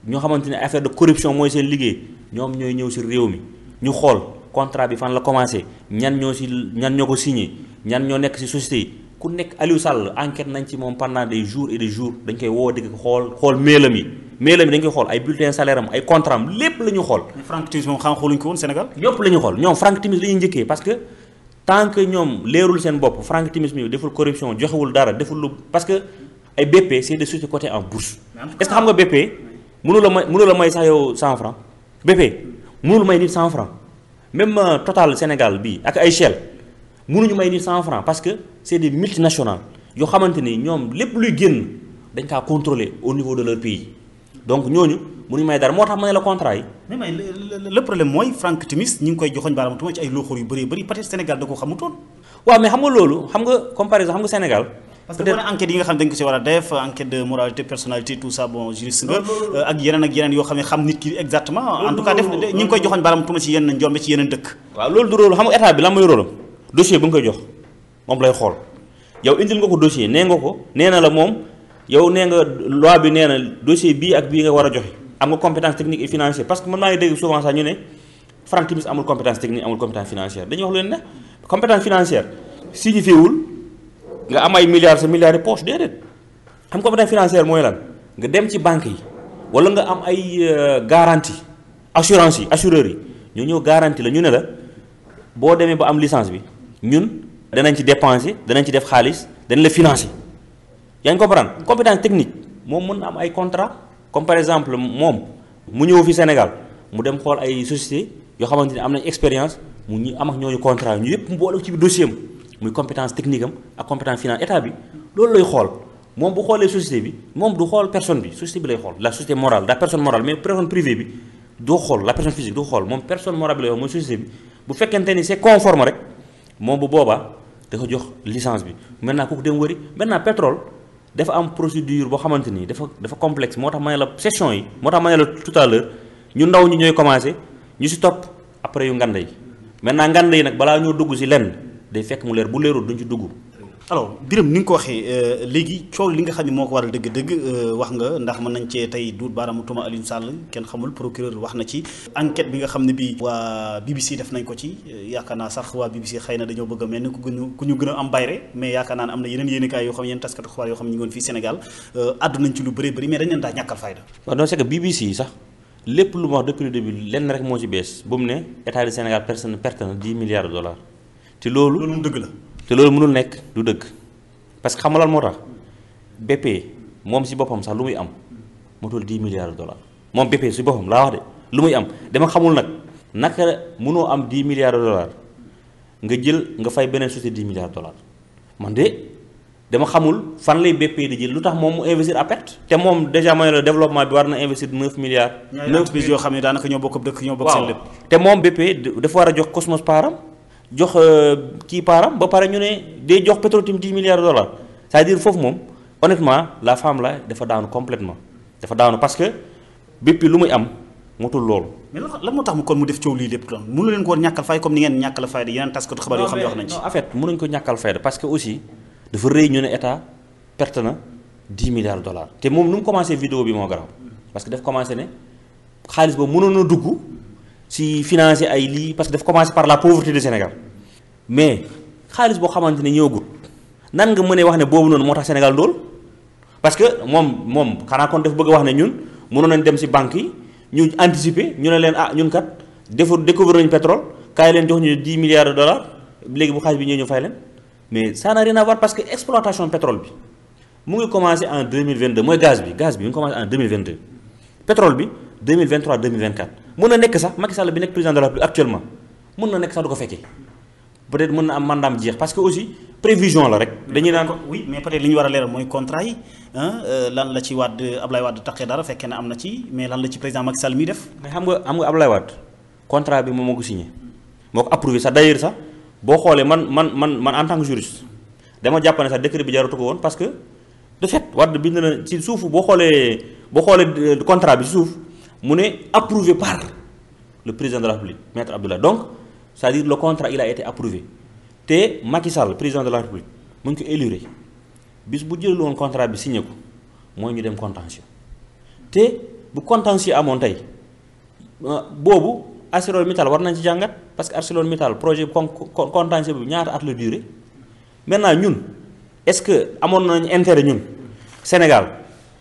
ñoo xamante ni affaire de corruption mooy seen liggéey ñoom ñooy ñëw ci réew mi ñu xool contrat bi fan la commencé ñan ñoo ko signé ñan ñoo nekk ci société yi ku nekk Aliou Sall enquête nañ ci moom pendant des jours et des jours dañ koy woo di ko xool mailam yi dañ koy xool ay bulletins salaire am ay contrat am lépp la ñu xool. Franck Timis moom xam xooluñ ko woon Sénégal. ñëpp la ñu xool ñoom Franck Timis la ñuy njëkkee parce que tant que ñoom leerul seen bopp Franck Timis mi deful corruption joxewul dara deful lu parce que ay BP c'est des sociétés cotées en bourse. est-ce que xam nga BP mënu la may sax yow 100 francs BP mënul may nit 100 francs même Total Sénégal bii ak ay Shell mënuñu may nit 100 francs parce que c'est des multinationales yoo xamante ni ñoom lépp luy génn dañ kaa contrôler au niveau de leur pays donc ñooñu mënuñu may dara moo tax ma ne la contrat yi. mais le problème mooy Franck Timis ñi ngi koy joxoñ baaraam tuuma ci ay looxoor yu bëri peut-être Sénégal da ko xamutoon. waaw mais xam nga loolu xam nga comparaison xam nga Sénégal. parce que boo nee enquête yi nga xam dañ ko ci war a def enquête de moralité personnalité tout ça bon juriste nga ak yeneen yoo xam ne xam nit ki exactement en tout cas def ñi ngi koy joxoñ baaraam tuuma ci yenn njombe ci yeneen dëkk. waaw loolu du rôle xam nga état bi lan mooy rôle am dossier bu nga koy jox moom lay xool yow indil nga ko dossier nee na la moom yow nee nga loi bi nee na dossier bii ak bii nga war a joxe am nga compétence technique et financière parce que mën naa ngi dégg souvent sax ñu ne Franck Timis amul compétence technique amul compétence financière dañuy wax leen ne compétence financière signifiewul nga am ay milliards yi poche déedéet xam compétence financière mooy lan nga dem ci banque yi wala nga am ay garantie assurance yi assureurs yi ñoo ñëw garantie la ñu ne la boo demee ba am licence bi ñun danañ ci dépenser danañ ci def xaalis dañ la financer yaa ngi comprendre compétence technique moom mën na am ay contrat comme par exemple moom mu ñëw fi Sénégal mu dem xool ay société yoo xamante ni am nañ expérience mu ñu am ak ñooñu contrat ñu yëpp mu boole ci dossier am muy compétence technique am ak compétence finance état bi loolu lay xool moom bu xoolee société bi moom du xool personne bi société bi lay xool la société morale la personne morale mais personne privée bi doo xool la personne physique du xool moom personne morale bi lay xool mooy société bi bu fekkente ni c'est conforme rek moom bu boobaa dafa jox licence bi maintenant kooku dem wëri maintenant pétrole dafa am procédure boo xamante ni dafa complexe moo tax ma ne la session yi moo tax ma ne la tout à l'heure ñu ndaw ñi ñooy commencer ñu ci topp après yu nganda yi maintenant nganda yi nag balaa ñoo dugg ci lenn day fekk mu leer bu leerul duñ ci dugg. alors Birame ni nga ko waxee léegi coow li nga xam ne moo ko waral dëgg-dëgg wax nga ndax mën nañ cee tey duut baaraamu tuuma Alioune Sall kenn xamul procureur wax na ci enquête bi nga xam ne bii waa BBC def nañ ko ci yaakaar naa sax waa BBC xëy na dañoo bëgg a mel ni ku ñu gën a am bayre mais yaakaar naa ne am na yeneen yéenekaay yoo xam ne yeneen taskatu xibaar yoo xam ne ñu ngi woon fii Sénégal àddu nañ ci lu bëri mais dañ leen daa ñàkkal fayda. waaw non c'est que BBC yi sax lépp lu ma wax depuis le début lenn rek moo ci bees bu mu ne état du Sénégal perte na 10 milliards de dollars te loolu moom dëgg la. te loolu mënul nekk du dëgg parce que xam nga lan moo tax BP moom si boppam sax lu muy am motul 10 milliards de dollars moom BP si boppam laa wax de lu muy am dama xamul nag naka mënoo am 10 milliards de dollars nga jël nga fay beneen société 10 milliards de dollars man de dama xamul fan lay BP di jël lu tax moom mu investir à perte te moom déjà mooy le développement bi war na investir 9 milliards. 9 entreprises yoo xam ne daanaka ñoo bokk dëkk ñoo bokk seen lépp. te moom BP dafa war a jox Cosmos paaram jox kii paaram ba pare ñu ne day jox Petrotim 10 milliards de dollars c'est-à-dire foofu moom honnêtement la femme là dafa daanu complètement dafa daanu parce que BP lu muy am motul loolu. mais lan moo tax mu kon mu def coow lii lépp doon mënu leen ko woon ñàkkal fay comme ni ngeen ñàkkal fayda yeneen taskatu xabaar yoo xam ne wax nañ ci. non en fait mënuñ ko ñàkkal fayda parce que aussi dafa rëy ñu ne état perte na 10 milliards de dollars te moom nu mu commencé vidéo bi moo garaaw parce que daf commencé ne xaalis boobu mënoon na dugg si financer ay lii parce que daf commencé par la pauvreté du Sénégal mais xaalis boo xamante ne ñëwagut nan nga mënee wax ne boobu noonu moo tax Sénégal ndóol parce que moom xanaa kon daf bëgg a wax ne ñun mënoon nañ dem si banque yi ñu anticiper ñu ne leen ah ñun kat découvrir nañu pétrole kaay leen jox ñu 10 milliards de dollars léegi bu xaalis bi ñëw ñu fay leen mais ça n'a rien à voir parce que exploitation pétrole bi mu ngi commencé en 2022 mooy gaz bi mu ngi commencé en 2022 pétrole bi 2023 2024 mën na nekk sax Macky Sall bi nekk président de la République actuellement mën na nekk sax du ko fekkee peut-être mën na am mandaam jeex parce que aussi prévision la rek. dañuy naan oui mais peut-être li ñu war a leeral mooy contrat yi lan la ci Ablaye Wade taxee dara fekkee ne am na ci mais lan la ci président Macky Sall mi def. mais xam nga Ablaye Wade contrat bi moom moo ko signé moo ko approuvé sax d'ailleurs sax boo xoolee man en tant que juriste dama jàpp ne sax décret bi jaratu ko woon parce que de fait Wade bind na ci suuf boo xoolee contrat bi ci suuf mu ne approuvé par le président de la République maître Abdoulaye donc c'est-à-dire le contrat il a été approuvé te Macky Sall président de la République mu ngi ko éluré bis bu jël woon contrat bi signé ko mooy ñu dem contentieux te bu contentieux amoon tey boobu ArcelorMittal war nañ ci jàngat parce que ArcelorMittal projet contentieux bi ñaata at la durée maintenant ñun est-ce que amoon nañ intérêt ñun Sénégal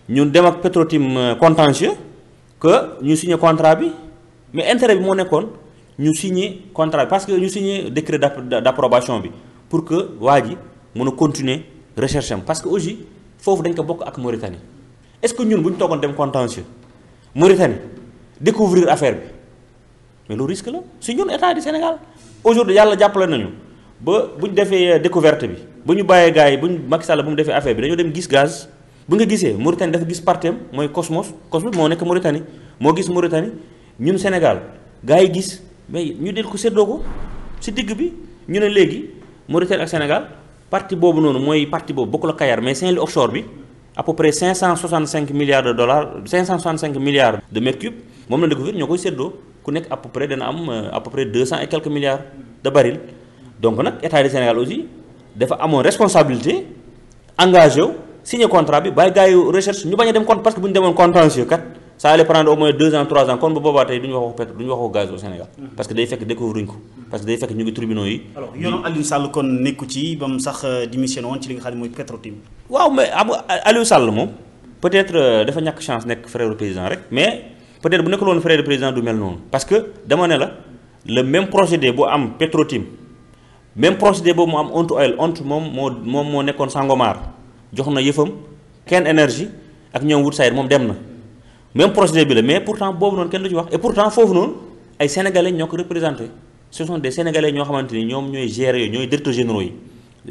ñun dem ak Petrotim contentieux que ñu signé contrat bi mais intérêt bi moo nekkoon ñu signé contrat bi parce que ñu signé décret d'approbation bi pour que waa ji mën a continuer recherche am parce que aussi foofu dañ ko bokk ak Mauritanie est-ce que ñun bu ñu toogoon dem contentieux Mauritanie découvrir affaire bi mais loolu risque la si ñun état du Sénégal aujourd'hui yàlla jàppale nañu ba bu ñu defee découverte bi bu ñu bàyyee gars yi bu ñu Macky Sall bu mu defee affaire bi dañoo dem gis gaz bu nga gisee Mauritanie dafa gis partem mooy Cosmos moo nekk Mauritanie moo gis Mauritanie ñun Sénégal gars yi gis mais ñu del ko séddoo ko si digg bi ñu ne léegi Mauritanie ak Sénégal partie boobu noonu mooy partie boobu bokk la Kayar mais Saint-Louis offshore bi à peu près 565 milliards de dollars 565 milliards de mètres cubes moom la découvrir ñoo koy séddoo ku nekk à peu près dana am à peu près 200 et quelques milliards de barils donc nag état du Sénégal aussi dafa amoon responsabilité engagé wu signé contrat bi bàyyi gars yi recherche ñu bañ a dem compte parce que bu ñu demoon contentieux kat ça allait prendre au moins 2 ans 3 ans kon bu boobaa tey du ñu waxu pétrole du ñu waxu gaz au Sénégal. parce que day fekk découvrir ko parce que day fekk ñu ngi tribunaux yi. alors yoonu Aliou Sall kon nekku ci ba mu sax démissionné woon ci li nga xam ne mooy Petrotim. waaw mais am Aliou Sall moom peut-être dafa ñàkk chance nekk frère président rek mais peut-être bu nekkul woon frère président du mel noonu. parce que dama ne la le même procédé bu am Petrotim même procédé boobu mu am Ontu Oil Ontu moom moo nekkoon Sangomar jox na yëfam Ken Energy ak ñoom Woodside moom dem na. même procédé bi la mais pourtant boobu noonu kenn du ci wax et pourtant foofu noonu ay sénégalais ñoo ko représenté ce sont des sénégalais ñoo xamante ni ñoom ñooy gérer yooyu ñooy directeurs généraux yi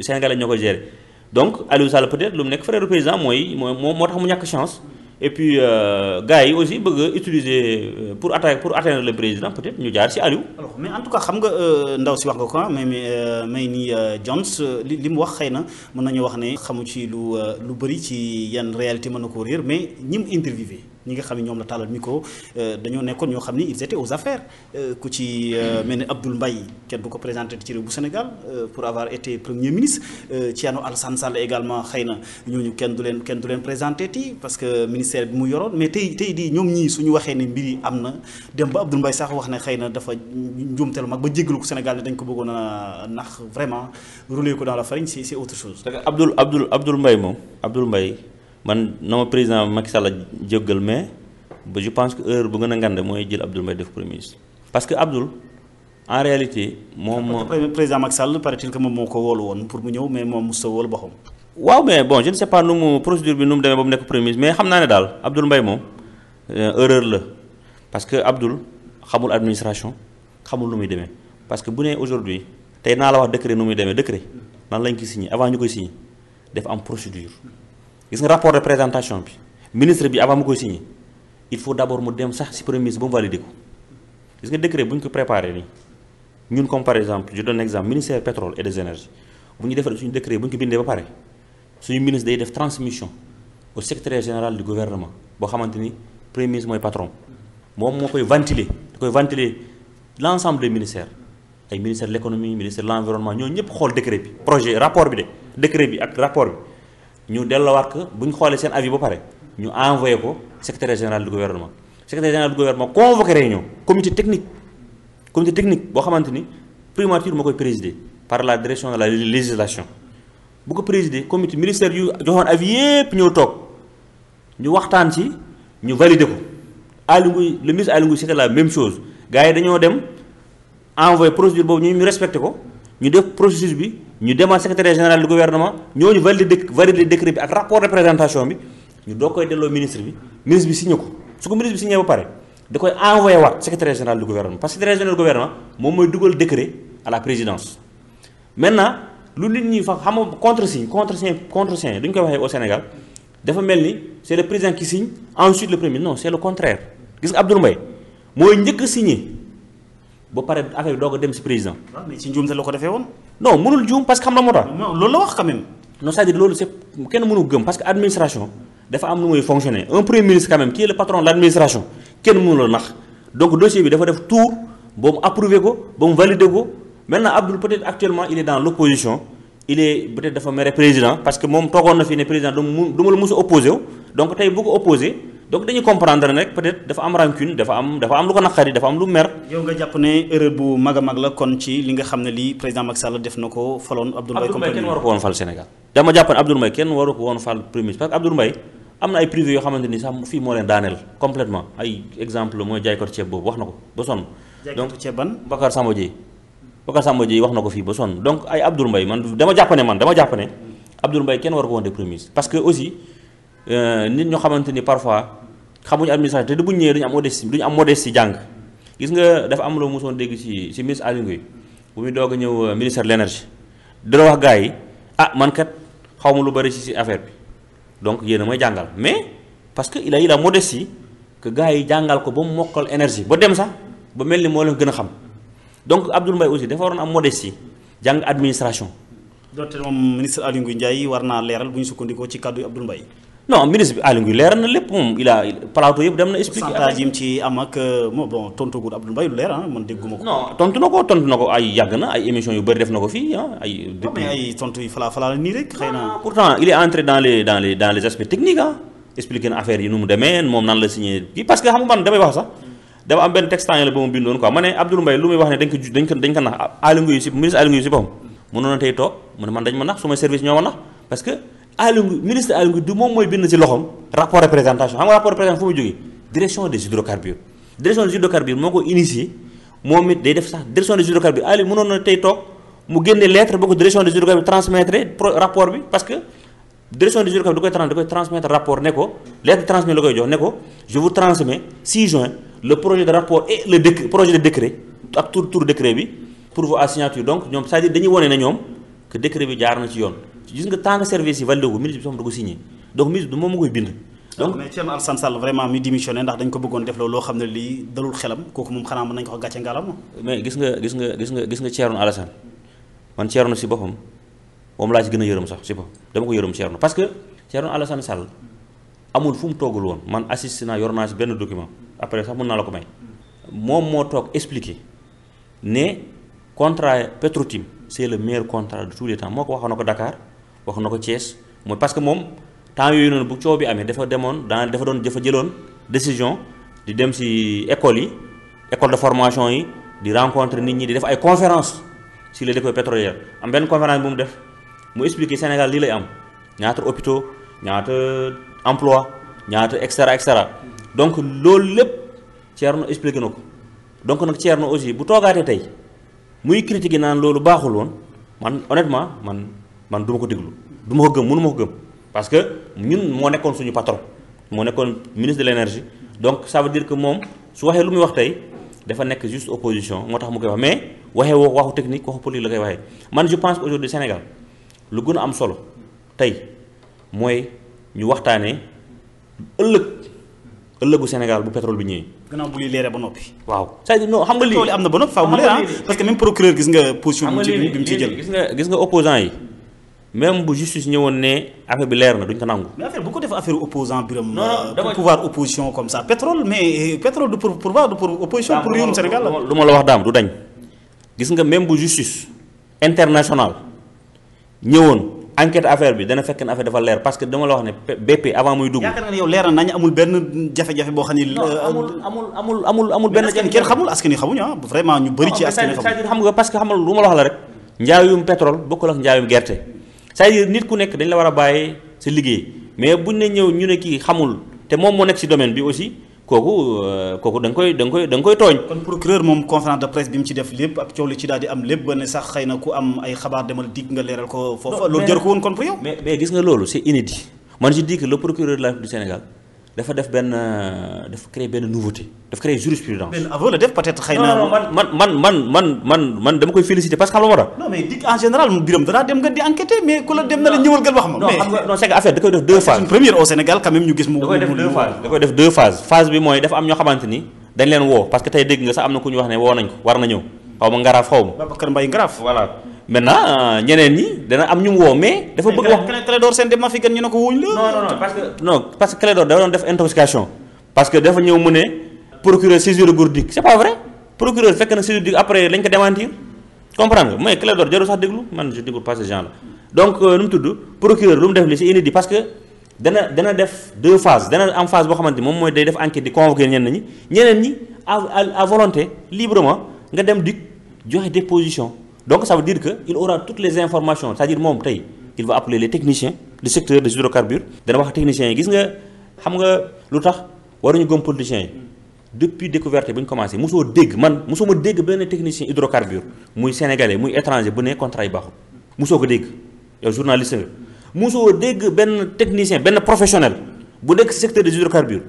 sénégalais ñoo koy gérer donc Aliou Sall peut-être lu mu nekk frère président moo tax mu ñàkk chance et puis gars yi aussi bëgg a utiliser pour atteindre le président peut-être ñu jaar ci Aliou. alors mais en tout cas xam nga ndaw si wax nga ko may ni Jones li mu wax xëy na mën nañu wax ne xamu ci lu bëri ci yan réalité mën na koo réer mais ñi mu interviewé ñi nga xam ne ñoom la tàllal micro dañoo nekkoon ñoo xam ni ils étaient aux affaires ku ci mel ni Abdoul Mbaye kenn du ko présenté ci réew bu Sénégal pour avoir été premier ministre Thierno Alassane Sall également xëy na ñooñu kenn du leen présenté ti parce que ministère bi mu yoroon mais tey di ñoom ñii suñu waxee ne mbir yi am na dem ba Abdoul Mbaye sax wax ne xëy na dafa njuumteel mag ba jéggalu ko Sénégal ne dañ ko bëggoon a nax vraiment rouler ko dans la farine c'est autre chose. Abdoul Mbaye moom Abdoul Mbaye man na ma président Macky Sall jéggal mais je pense que heure bu gën a ngande mooy jël Abdoul Mbaye def premier ministre parce que Abdoul en réalité moom. président Macky Sall paraît-il que moom moo ko wóolu woon pour mu ñëw mais moom mosut a wóolu boppam. waaw mais bon je ne sais pas nu mu procédure bi nu mu demee ba mu nekk premier ministre mais xam naa ne daal Abdoul Mbaye moom erreur la parce que Abdoul xamul administration xamul nu muy demee parce que bu nee aujourd'hui tey naa la wax décret nu muy demee décret nan lañ ko signé avant ñu koy signé dafa am procédure gis nga rapport de présentation bi ministre bi avant mu koy signé il faut d'abord mu dem sax ci premier ministre ba mu validé ko gis nga décret bu ñu ko préparé nii ñun comme par exemple je donne un exemple ministère pétrole et des énergies bu ñu defee suñu décret bu ñu ko bindee ba pare suñu ministre day def transmission au secrétaire général du gouvernement boo xamante ni premier ministre mooy patron moom moo koy ventiler da koy ventiler l'ensemble des ministères ay ministère de l'économie ministère de l'environnement ñoo ñëpp xool décret bi projet rapport bi de décret bi ak rapport bi ñu delloowaat ko bu ñu xoolee seen avis ba pare ñu envoyé ko secrétaire général du gouvernement secrétaire général du gouvernement convoqué réunion comité technique boo xamante ni primature moo koy présider par la direction de la législation bu ko présider comité ministère yu joxoon avis yépp ñëw toog ñu waxtaan ci ñu valider ko Aly Ngouille le ministre Aly Ngouille c'était la même chose gars yi dañoo dem envoyé procédure boobu ñu respecté ko ñu def processus bi ñu demaat secrétaire général du gouvernement ñooñu valider décret bi ak rapport de présentation bi ñu doo koy delloo ministre bi signé ko su ko ministre bi signé ba pare da koy envoyé waat secrétaire général du gouvernement parce que secrétaire général du gouvernement moom mooy dugal décret à la présidence maintenant lu nit ñi fa xam nga contre-signe duñ koy waxee au Sénégal dafa mel ni c'est le président qui signe ensuite le premier non c'est le contraire gis nga Abdoul Mbaye mooy njëkk a signé ba pare affaire bi doog a dem ci président. waaw mais ci njuumte la ko defee woon. non mënul juum parce que xam na moo tax. loolu la wax quand même. non c'est-à-dire loolu c'est kenn mënu gëm parce que administration dafa am nu muy fonctionner un premier ministre quand même qui est le patron de l'administration kenn mënu la nax donc dossier bi dafa def tour ba mu approuvé ko ba mu validé ko maintenant Abdoul peut-être actuellement il est dans l'opposition il est peut-être dafa mere président parce que moom toogoon na fi ne président du ma la mos a opposé wu donc tey bu ko opposé donc dañuy comprendre rek peut-être dafa am rancune dafa am lu ko naqari dafa am lu mer. yow nga jàpp ne erreur bu mag a mag la kon ci li nga xam ne lii président Macky Sall def na ko faloon Abdoul Mbaye comme kenn waru ko woon fal Sénégal. dama jàpp ne Abdoul Mbaye kenn waru ko woon fal premier ministre parce que Abdoul Mbaye am na ay privé yoo xamante ni sax fii moo leen daaneel complètement ay exemple mooy jaaykot ceeb boobu wax na ko ba sonn. jaaykot ceeb ban Bakar Samba Dieye wax na ko fii ba sonn donc ay Abdoul Mbaye man dama jàpp ne Abdoul Mbaye kenn waru ko woon de premier ministre parce que aussi nit ñoo xamante ni parfois xamuñu administration te bu ñu ñëwee duñu am modestie jàng gis nga dafa am loo mosoon dégg ci ministre Aly Ngouille bu muy doog a ñëw ministère de l'énergie dina wax gars yi man kat xaw ma lu bari ci affaire bi donc yéen a may jàngal mais parce que il a eu la modestie que gars yi jàngal ko ba mu mokkal énergie ba dem sax ba mel ni moo leen gën a xam donc Abdoul Mbaye aussi dafa waroon am modestie jàng administration. donte moom ministre Aly Ngouille Ndiaye war naa leeral bu ñu sukkandikoo ci kàddu Abdoul Mbaye. non ministre bi Aly Ngouille leeral na lépp moom plateau yëpp dem na expliquer. pourcentage yi mu ci am ak bon tontagul Abdoul Mbaye lu leer man dégguma ko. non tontu na ko ay yàgg na ay émissions yu bëri def na ko fii ay. depuis mais ay tontu yi falaa la nii rek xëy na. pourtant il est entré dans les aspects techniques expliquer na affaire yi nu mu demee moom nan la signé kii parce que xam nga man damay wax sax dafa am benn texte la ba mu bindoon quoi ma ne Abdoul Mbaye lu muy wax ne dañ ko nax Aly Ngouille si ministre Aly Ngouille si boppam mënoon na tey toog mu ne man dañ ma nax suma service ñoo ma nax parce que ministre Aly Ngouille du moom mooy bind ci loxoom rapport de présentation xam nga rapport de présentation fu muy jógee direction des hydrocarbures moo ko initié moom it day def sax direction des hydrocarbures Aly mënoon na tey toog mu génne lettre boo ko direction des hydrocarbures transmettre rapport bi parce que direction des hydrocarbures da koy transmettre rapport ne ko lettre transmet la koy jox ne ko je vous transmets 6 juin le projet de rapport et le projet de décret ak tour décret bi pour vous à signature donc ñoom c'est-à-dire dañuy wone ne ñoom que décret bi jaar na ci yoon gis nga tant que service yi validé ko ministre bi da ko signé donc ministre bi moom moo koy bind. donc mais Thierno Alassane Sall vraiment mi démissionné ndax dañ ko bëggoon def loolu loo xam ne lii dalul xelam kooku moom xanaa mën nañu ko wax gàcce ngalam. mais gis nga Thierno Alassane man Thierno si boppam moom laa ci gën a yërëm sax si boppam dama ko yërëm Thierno parce que Thierno Alassane Sall amul fu mu toogul woon man assisté naa yor naa si benn document après sax mën naa la ko may moom moo toog expliqué ne contrat Petro-Tim c'est le meilleur contrat de tous les temps moo ko waxoon na ko Dakar wax na ko Thiès mooy parce que moom temps yooyu noonu bu coow bi amee dafa jëloon décision di dem ci école de formation yi di rencontrer nit ñi di def ay conférence sur les dépôts pétroliers am benn conférence bu mu def mu expliquer Sénégal lii lay am ñaata hôpitaux ñaata emploi ñaata et cetera donc loolu lépp Thierno expliqué na ko donc nag Thierno aussi bu toogaatee tey muy critiquer naan loolu baaxul woon man honnêtement man du ma ko déglu du ma ko gëm mënu ma ko gëm parce que ñun moo nekkoon suñu patron moo nekkoon ministre de l'énergie donc ça veut dire que moom su waxee lu muy wax tey dafa nekk juste opposition moo tax mu koy wax mais waxee waxu technique waxu politique la koy waxee man je pense qu'aujourd'hui Sénégal lu gën a am solo tey mooy ñu waxtaanee ëllëgu Sénégal bu pétrole bi ñëwee. gannaaw bu li leeree ba noppi. waaw c'est-à-dire non xam nga lii tool yi am na ba noppi faaw mu leer parce que même procureur gis nga position bi mu ci jël. gis nga opposant yi même bu justice ñëwoon ne affaire bi leer na duñ ko nangu. mais affaire bu ko def affaire opposant biram pour pouvoir opposition comme ça pétrole mais pétrole du pour pouvoir du pour opposition pour réewum Sénégal la. lu ma la wax daam du dañ gis nga même bu justice internationale ñëwoon. enquête affaire bi dana fekk ne affaire dafa leer parce que dama la wax ne BP avant muy dugg. yaakaar nga ne yow leer nañ amul benn jafe-jafe boo xam ni. amul benn jafe kenn xamul askan wi xamuñu vraiment ñu bëri ci askan wi xamul. c'est-à-dire xam nga parce que xam nga lu ma la wax la rek njaayum pétrole bokkul ak njaayum gerte c'est-à-dire nit ku nekk dañ la war a bàyyi sa liggéey mais buñ ne ñëw ñu ne kii xamul te moom moo nekk ci domaine bi aussi kooku da nga koy tooñ. kon procureur moom conférence de presse bi mu ci def lépp ak coow li ci daal di am lépp ba ne sax xëy na ku am ay xabaar demal dig nga leeral ko foofa loolu jër ko woon kon pour yow. mais gis nga loolu c'est inédit man je dis que le procureur de la République du Sénégal dafa créer benn nouveauté dafa créer jurisprudence. benn aveu la def peut-être xëy na. man dama koy féliciter parce que xam nga moo tax. non mais dig en général mu biram danaa dem nga di enquêter mais ku la dem na la ñëwal gal wax ma. non xam nga non c'est que affaire da koy def deux phases. c'est une première au Sénégal quand même ñu gis mu. da koy def deux phases phase bi mooy dafa am ñoo xamante ni dañ leen woo parce que tey dégg nga sax am na ku ñu wax ne woo nañ ko war na ñëw xaw ma ngaraaf xaw ma. Babacar Mbaye ngaraaf. voilà maintenant ñeneen ñi dana am ñu mu woo mais. dafa bëgg wax Clédor Sène dem na fi gan ñu ne ko wuñ la. parce que Clédor da doon def intoxication parce que dafa ñëw mu ne procureur saisir Gourdick c'est pas vrai procureur fekk na saisir après lañ ko démentir comprendre nga mais Clédor jarul sax déglu man je découvre pas ces gens là donc nu mu tudd procureur lu mu def li c'est inédit parce que dana def deux phases dana am phase boo xamante ni moom mooy day def enquête di convoquer ñeneen ñi à volonté librement nga dem dik joxe des positions donc ça veut dire que il aura toutes les informations c'est-à-dire moom tey il va appeler les techniciens du secteur des hydrocarbures dana wax techniciens yi gis nga xam nga lu tax waruñu gëm politiciens yi depuis découverte bi ñu commencé mosoo ma dégg benn technicien hydrocarbure muy sénégalais muy étranger bu ne contrat yi baaxul mosoo ko dégg yow journaliste nga mosoo dégg benn technicien benn professionnel bu nekk secteur des hydrocarbures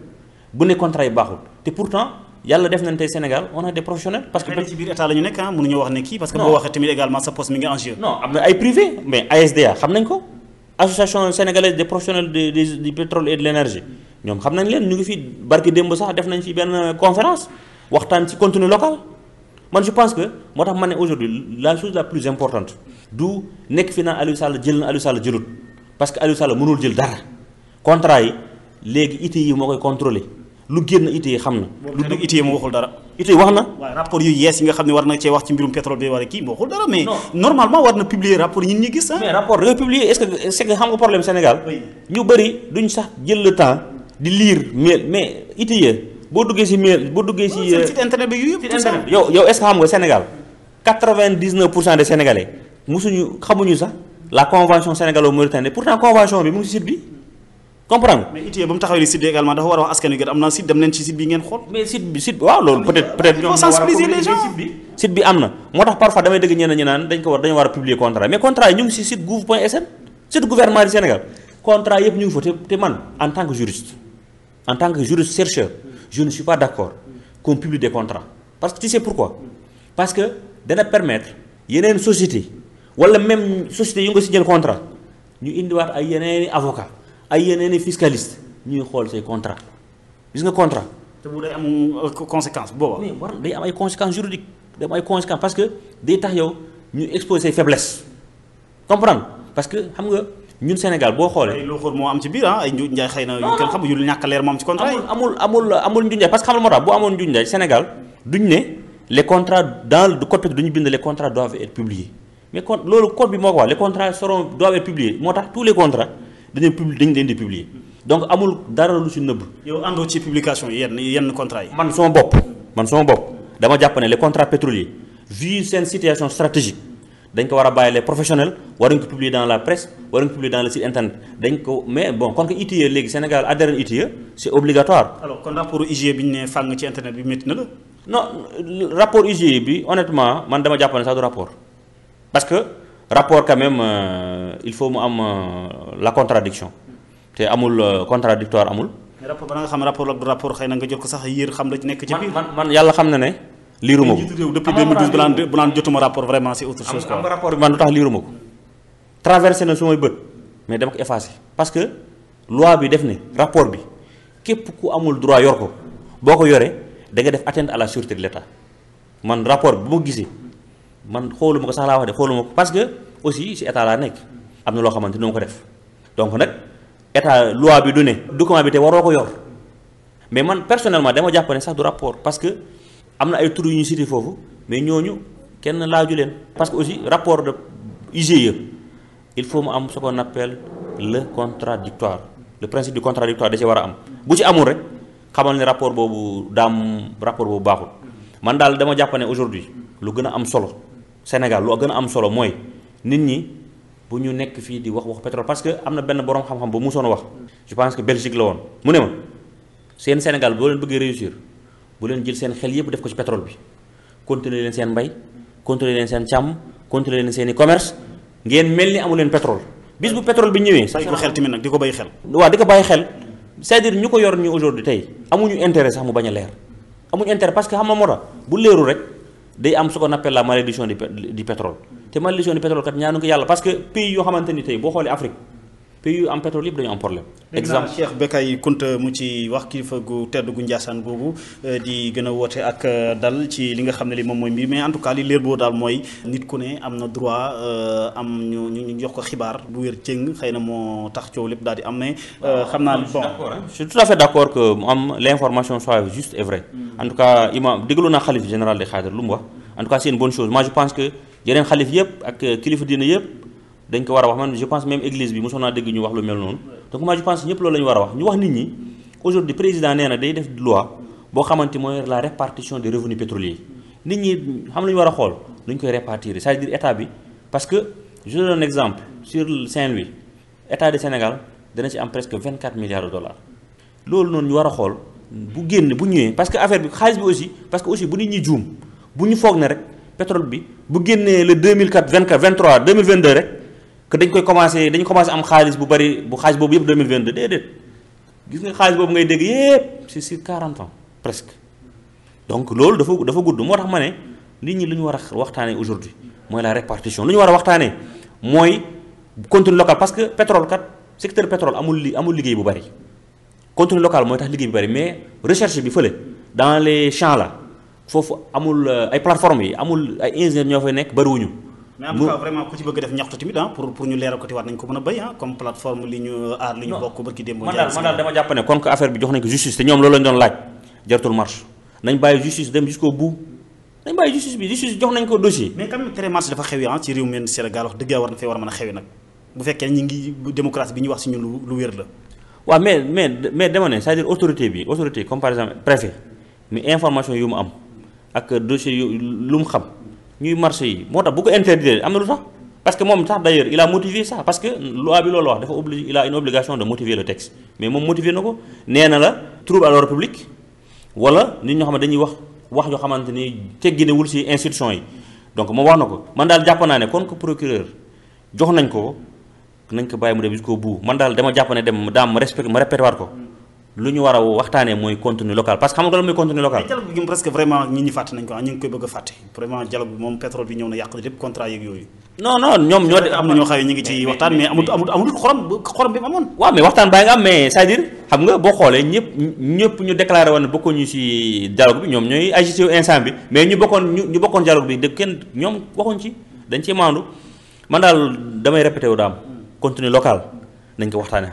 bu ne contrat yi baaxul te pourtant yàlla def nañ tey Sénégal on a des professionnels. parce que ci biir état la ñu nekk mënuñu wax ne kii parce que boo waxee tamit également sa poste mi ngi en jeu. non am na ay privé mais ASDA xam nañ ko association sénégalaise des professionnels du pétrole et de l'énergie ñoom xam nañ leen ñu ngi fi barki démb sax def nañ fi benn conférence waxtaan ci contenu local man je pense que moo tax ma ne aujourd'hui la chose la plus importante du nekk fi naan Aliou Sall jël na Aliou Sall jëlut parce que Aliou Sall mënul jël dara contrat yi léegi ITI moo koy contrôler lu génn ITI xam na. lu dugg ITI moo waxul dara. ITI wax na. waaw rapport yu yees yi nga xam ne war na cee wax ci mbirum pétrole bi war a kii moo waxul dara mais. normalement war na publier rapport yi ñi gis. mais rapport da ngay publier est-ce que c'est que xam nga problème Sénégal. ñu bëri duñ sax jël le temps di lire mais ITI boo duggee ci mail boo duggee ci. site internet bi yu yëpp. yow est-ce que xam nga Sénégal 99% des Sénégalais musuñu xamuñu sax la convention sénégalo-mauritanienne pourtant convention bi mu ngi ci site bi. comprendre mais ITIE ba mu taxawee site bi également dafa war a wax askan wi kat am na site dem leen ci site bi ngeen xool. mais site bi waaw loolu peut-être ñoom sensibiliser les gens site bi am na moo tax parfois damay dégg ñeneen ñi naan dañu war a publier contrat mais contrat yi ñu ngi ci site gouv.sn site gouvernement du Sénégal contrat yëpp ñu ngi fa te man en tant que juriste chercheur je ne suis pas d'accord qu'on publie des contrats parce que tu sais pourquoi parce que dana permettre yeneen société wala même société yu nga si jël contrat ñu indiwaat ay yeneeni avocat ay yeneen i fiscaliste ñuy xool say contrat gis nga contrat. te bu day am conséquence booba. mais war day am ay conséquences juridiques day am ay conséquences parce que day tax yow ñu exposer say faiblesse comprendre parce que xam nga ñun Sénégal boo xoolee. ay loo xool moo am ci biir ay njuuj njaay xëy na. yu kenn xamu yu ñàkk leer moo am ci contrat yi. amul njuuj njaay parce que xam nga moo tax bu amoon njuuj njaay Sénégal duñ ne les contrats dans le code pétrolier duñu bind les contrats doivent être publiés mais kon loolu code bi moo ko wax les contrats doivent être publiés moo tax tous les contrats. dañu leen di publier donc amul dara lu ci nëbb. yow àndoo ci publication yenn contrat yi. man sama bopp dama jàpp ne les contrats pétroliers vu seen situation stratégique dañ ko war a bàyyi les professionnels waruñ ko publier dans la presse waruñ ko publier dans le site internet dañ ko mais bon kon que ITIE léegi Sénégal adhéré ITIE c'est obligatoire. alors kon rapport IGE bi ñu ne fàng ci internet bi métti na la. non rapport IGE bi honnêtement man dama jàpp ne sax du rapport parce que rapport quand même il faut mu am la contradiction te amul contradictoire amul. mais rapport ba nga xam rapport ak du rapport xëy na nga jot ko sax yéer xam la ci nekk ci biir. man yàlla xam na ne. liiruma ko depuis 2012 bu naan jotuma rapport vraiment c'est autre chose quoi. am nga rapport bi man lu tax liiruma ko traversé na su may bët mais dama ko effacé parce que loi bi def ne rapport bi képp ku amul droit yor ko boo ko yoree da nga def atteinte à la sûreté de l'État man rapport bi bu ma gisee man xooluma ko sax laa wax de xooluma ko parce que aussi ci état laa nekk am na loo xamante ni ma ko def donc nag état loi bi du ne document bi te waroo ko yor mais man personnellement dama jàpp ne sax du rapport parce que. am na ay tur yu ñu cité foofu mais ñooñu kenn laaju leen parce que aussi rapport de IGE il faut mu am ce qu'on appelle le contradictoire le principe du contradictoire da ci war a am bu ci amul rek xamal ne rapport boobu rapport boobu baaxul man daal dama jàpp ne aujourd'hui lu gën a am solo Sénégal lu gën a am solo mooy nit ñi bu ñu nekk fii di wax pétrole parce que am na benn borom xam-xam ba musoon wax je pense que Belgique la woon mu ne ma seen Sénégal boo leen bëggee réussir bu leen jël seen xel yépp def ko ci pétrole bi continuer leen seen mbay continuer leen seen càmm continuer leen seen i commerce ngeen mel ni amu leen pétrole bis bu pétrole bi ñëwee. bàyyi ko xel tamit nag di ko bàyyi xel. waaw di ko bàyyi xel c'est-à-dire ñu ko yor ñu aujourd'hui tey amuñu intérêt sax mu bañ a leer amuñu intérêt parce que xam nga moo tax bu leeru rek day am ce qu'on appelle la malédiction du pétrole te malédiction du pétrole kat ñaanu ko yàlla parce que pays yoo xamante ni tey boo xoolee Afrique. pays yu am pétrole yëpp dañu am problème. exemple Cheikh Bécaye Kounta mu ci wax kilifa gu tedd gu Ndiassane googu di gën a woote ak dal ci li nga xam ne li moom mooy mbir mais en tout cas li leer boo daal mooy nit ku ne am na droit am ñu jox ko xibaar bu wér cëng xëy na moo tax coow lépp daal di am mais. xam naa bon je suis tout à fait d'accord que mu am l'information soit juste et vraie. en tout cas imam déglu naa xalif général des Khadres lu mu wax en tout cas c'est une bonne chose moi je pense que yeneen xalif yëpp ak kilifa diine yëpp. dañ ko war a wax man je pense même église bi mosoon naa dégg ñu wax lu mel noonu donc moi je pense ñëpp loolu la ñu war a wax ñu wax nit ñi aujourd'hui président nee na day def loi boo xamante mooy la répartition des revenus pétroliers nit ñi xam la ñu war a xool nu ñu koy répartir c'est-à-dire état bi parce que je donne un exemple sur Saint-Louis état du Sénégal dana ci am presque 24 milliards de dollars loolu noonu ñu war a xool bu génn bu ñëwee parce que affaire bi xaalis bi aussi parce que aussi bu nit ñi juum bu ñu foog ne rek pétrole bi bu génnee le 2004 24 23 2022 rek que dañu commencé am xaalis bu bari bu xaalis boobu yëpp 2022 déedéet gis nga xaalis boobu ngay dégg yëpp c'est sur 40 ans presque donc loolu dafa gudd moo tax ma ne nit ñi lu ñu war a waxtaanee aujourd'hui mooy la répartition lu ñu war a waxtaanee mooy contenu local parce que pétrole kat secteur pétrole amul liggéey bu bari contenu local mooy tax liggéey bu bari mais recherche bi fële dans les champs là foofu amul ay plateformes yi amul ay ingénieurs ñoo fay nekk bariwuñu. mais en tout cas vraiment ku ci bëgg def ñaxtu tamit pour ñu leeral ko ti war nañ ko mën a béy comme plateforme li ñu aar li ñu bokk barki démb. man daal dama jàpp ne kon que affaire bi jox nañ ko justice te ñoom loolu lañ doon laaj jaratul marche nañ bàyyi justice dem jusqu'au bout nañ bàyyi justice jox nañ ko dossier. mais quand même tere marche dafa xewi ci réew mi Sénégal wax dëgg war na fee war a mën a xewi nag bu fekkee ñi ngi démocratie bi ñu wax si ñun lu wér la. waaw mais dama ne c'est-à-dire autorité comme par exemple préfet mais information yu mu am ak dossier yu lu mu xam ñuy marché yi moo tax bu ko interdire am na lu tax parce que moom sax d'ailleurs il a motivé ça parce que loi bi loolu wax dafa il a une obligation de motiver le texte mais moom motivé na ko nee na la trouble à l'ordre public wala nit ñoo xam ne dañuy wax yoo xamante ni tegginewul ci institution yi donc moom wax na ko man daal jàpp naa ne kon ko procureur jox nañ ko bàyyi mu dem jusqu'au bout man daal dama jàpp ne ma répété waat ko lu ñu war a waxtaanee mooy contenu local parce que xam nga lan mooy contenu local. dialogue bi presque vraiment ñi fàtte nañ ko ñu ngi koy bëgg a fàtte vraiment dialogue bi moom pétrole bi ñëw na yàq lépp contrat yeeg yooyu. non ñoom ñoo am na ñoo xam ne ñu ngi ci waxtaan mais amul xorom bi mu amoon. waaw mais waxtaan baa nga am mais c'est-à-dire xam nga boo xoolee ñëpp ñu déclaré woon ne bokkuñu ci dialogue bi ñoom ñooy agité instant bi mais ñu bokkoon dialogue bi de kenn ñoom waxuñ ci dañ ci maandu man daal damay répété wu daam contenu local nañ ko waxtaanee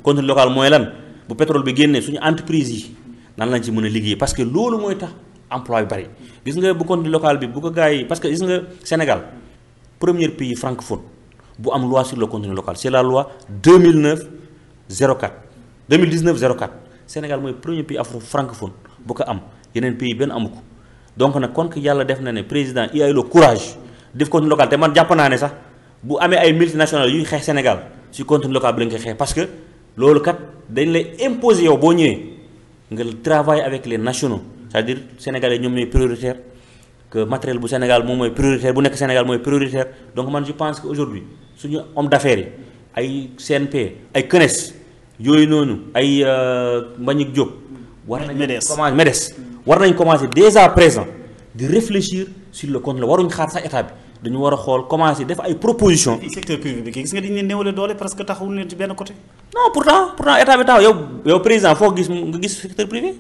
contenu local mooy lan bu pétrole bi génnee suñu entreprise yi nan lañ ci mën a liggéey parce que loolu mooy tax emploi bi bari gis nga bu contenu local bi bu ko gars yi parce que gis nga Sénégal premier pays francophone bu am loi sur le contenu local c'est la loi 2019-04 Sénégal mooy premier pays francophone bu ko am yeneen pays benn amu ko donc nag kon que yàlla def na ne président il a eu le courage def contenu local te man jàpp naa ne sax bu amee ay multinationales yuy xeex Sénégal si contenu local bi lañ koy xeex parce que loolu kat dañ lay imposer yow boo ñëwee nga travailler avec les nationaux c'est-à-dire sénégalais ñoom ñooy prioritaire que matériel bu Sénégal moom mooy prioritaire bu nekk Sénégal mooy prioritaire donc man je pense que aujourd'hui suñu homme d'affaires yi ay CNP ay CNES yooyu noonu ay Mbagnick Diop war nañ commencer MEDES war nañ commencer dès à présent de réfléchir sur le contenu waruñ xaar sax état bi dañu war a xool commencer def ay propositions. secteur privé bi gis nga dañu leen néewale doole parce que taxawul leen ci benn côté. non pourtant état bi taxaw yow président foo gis nga gis secteur privé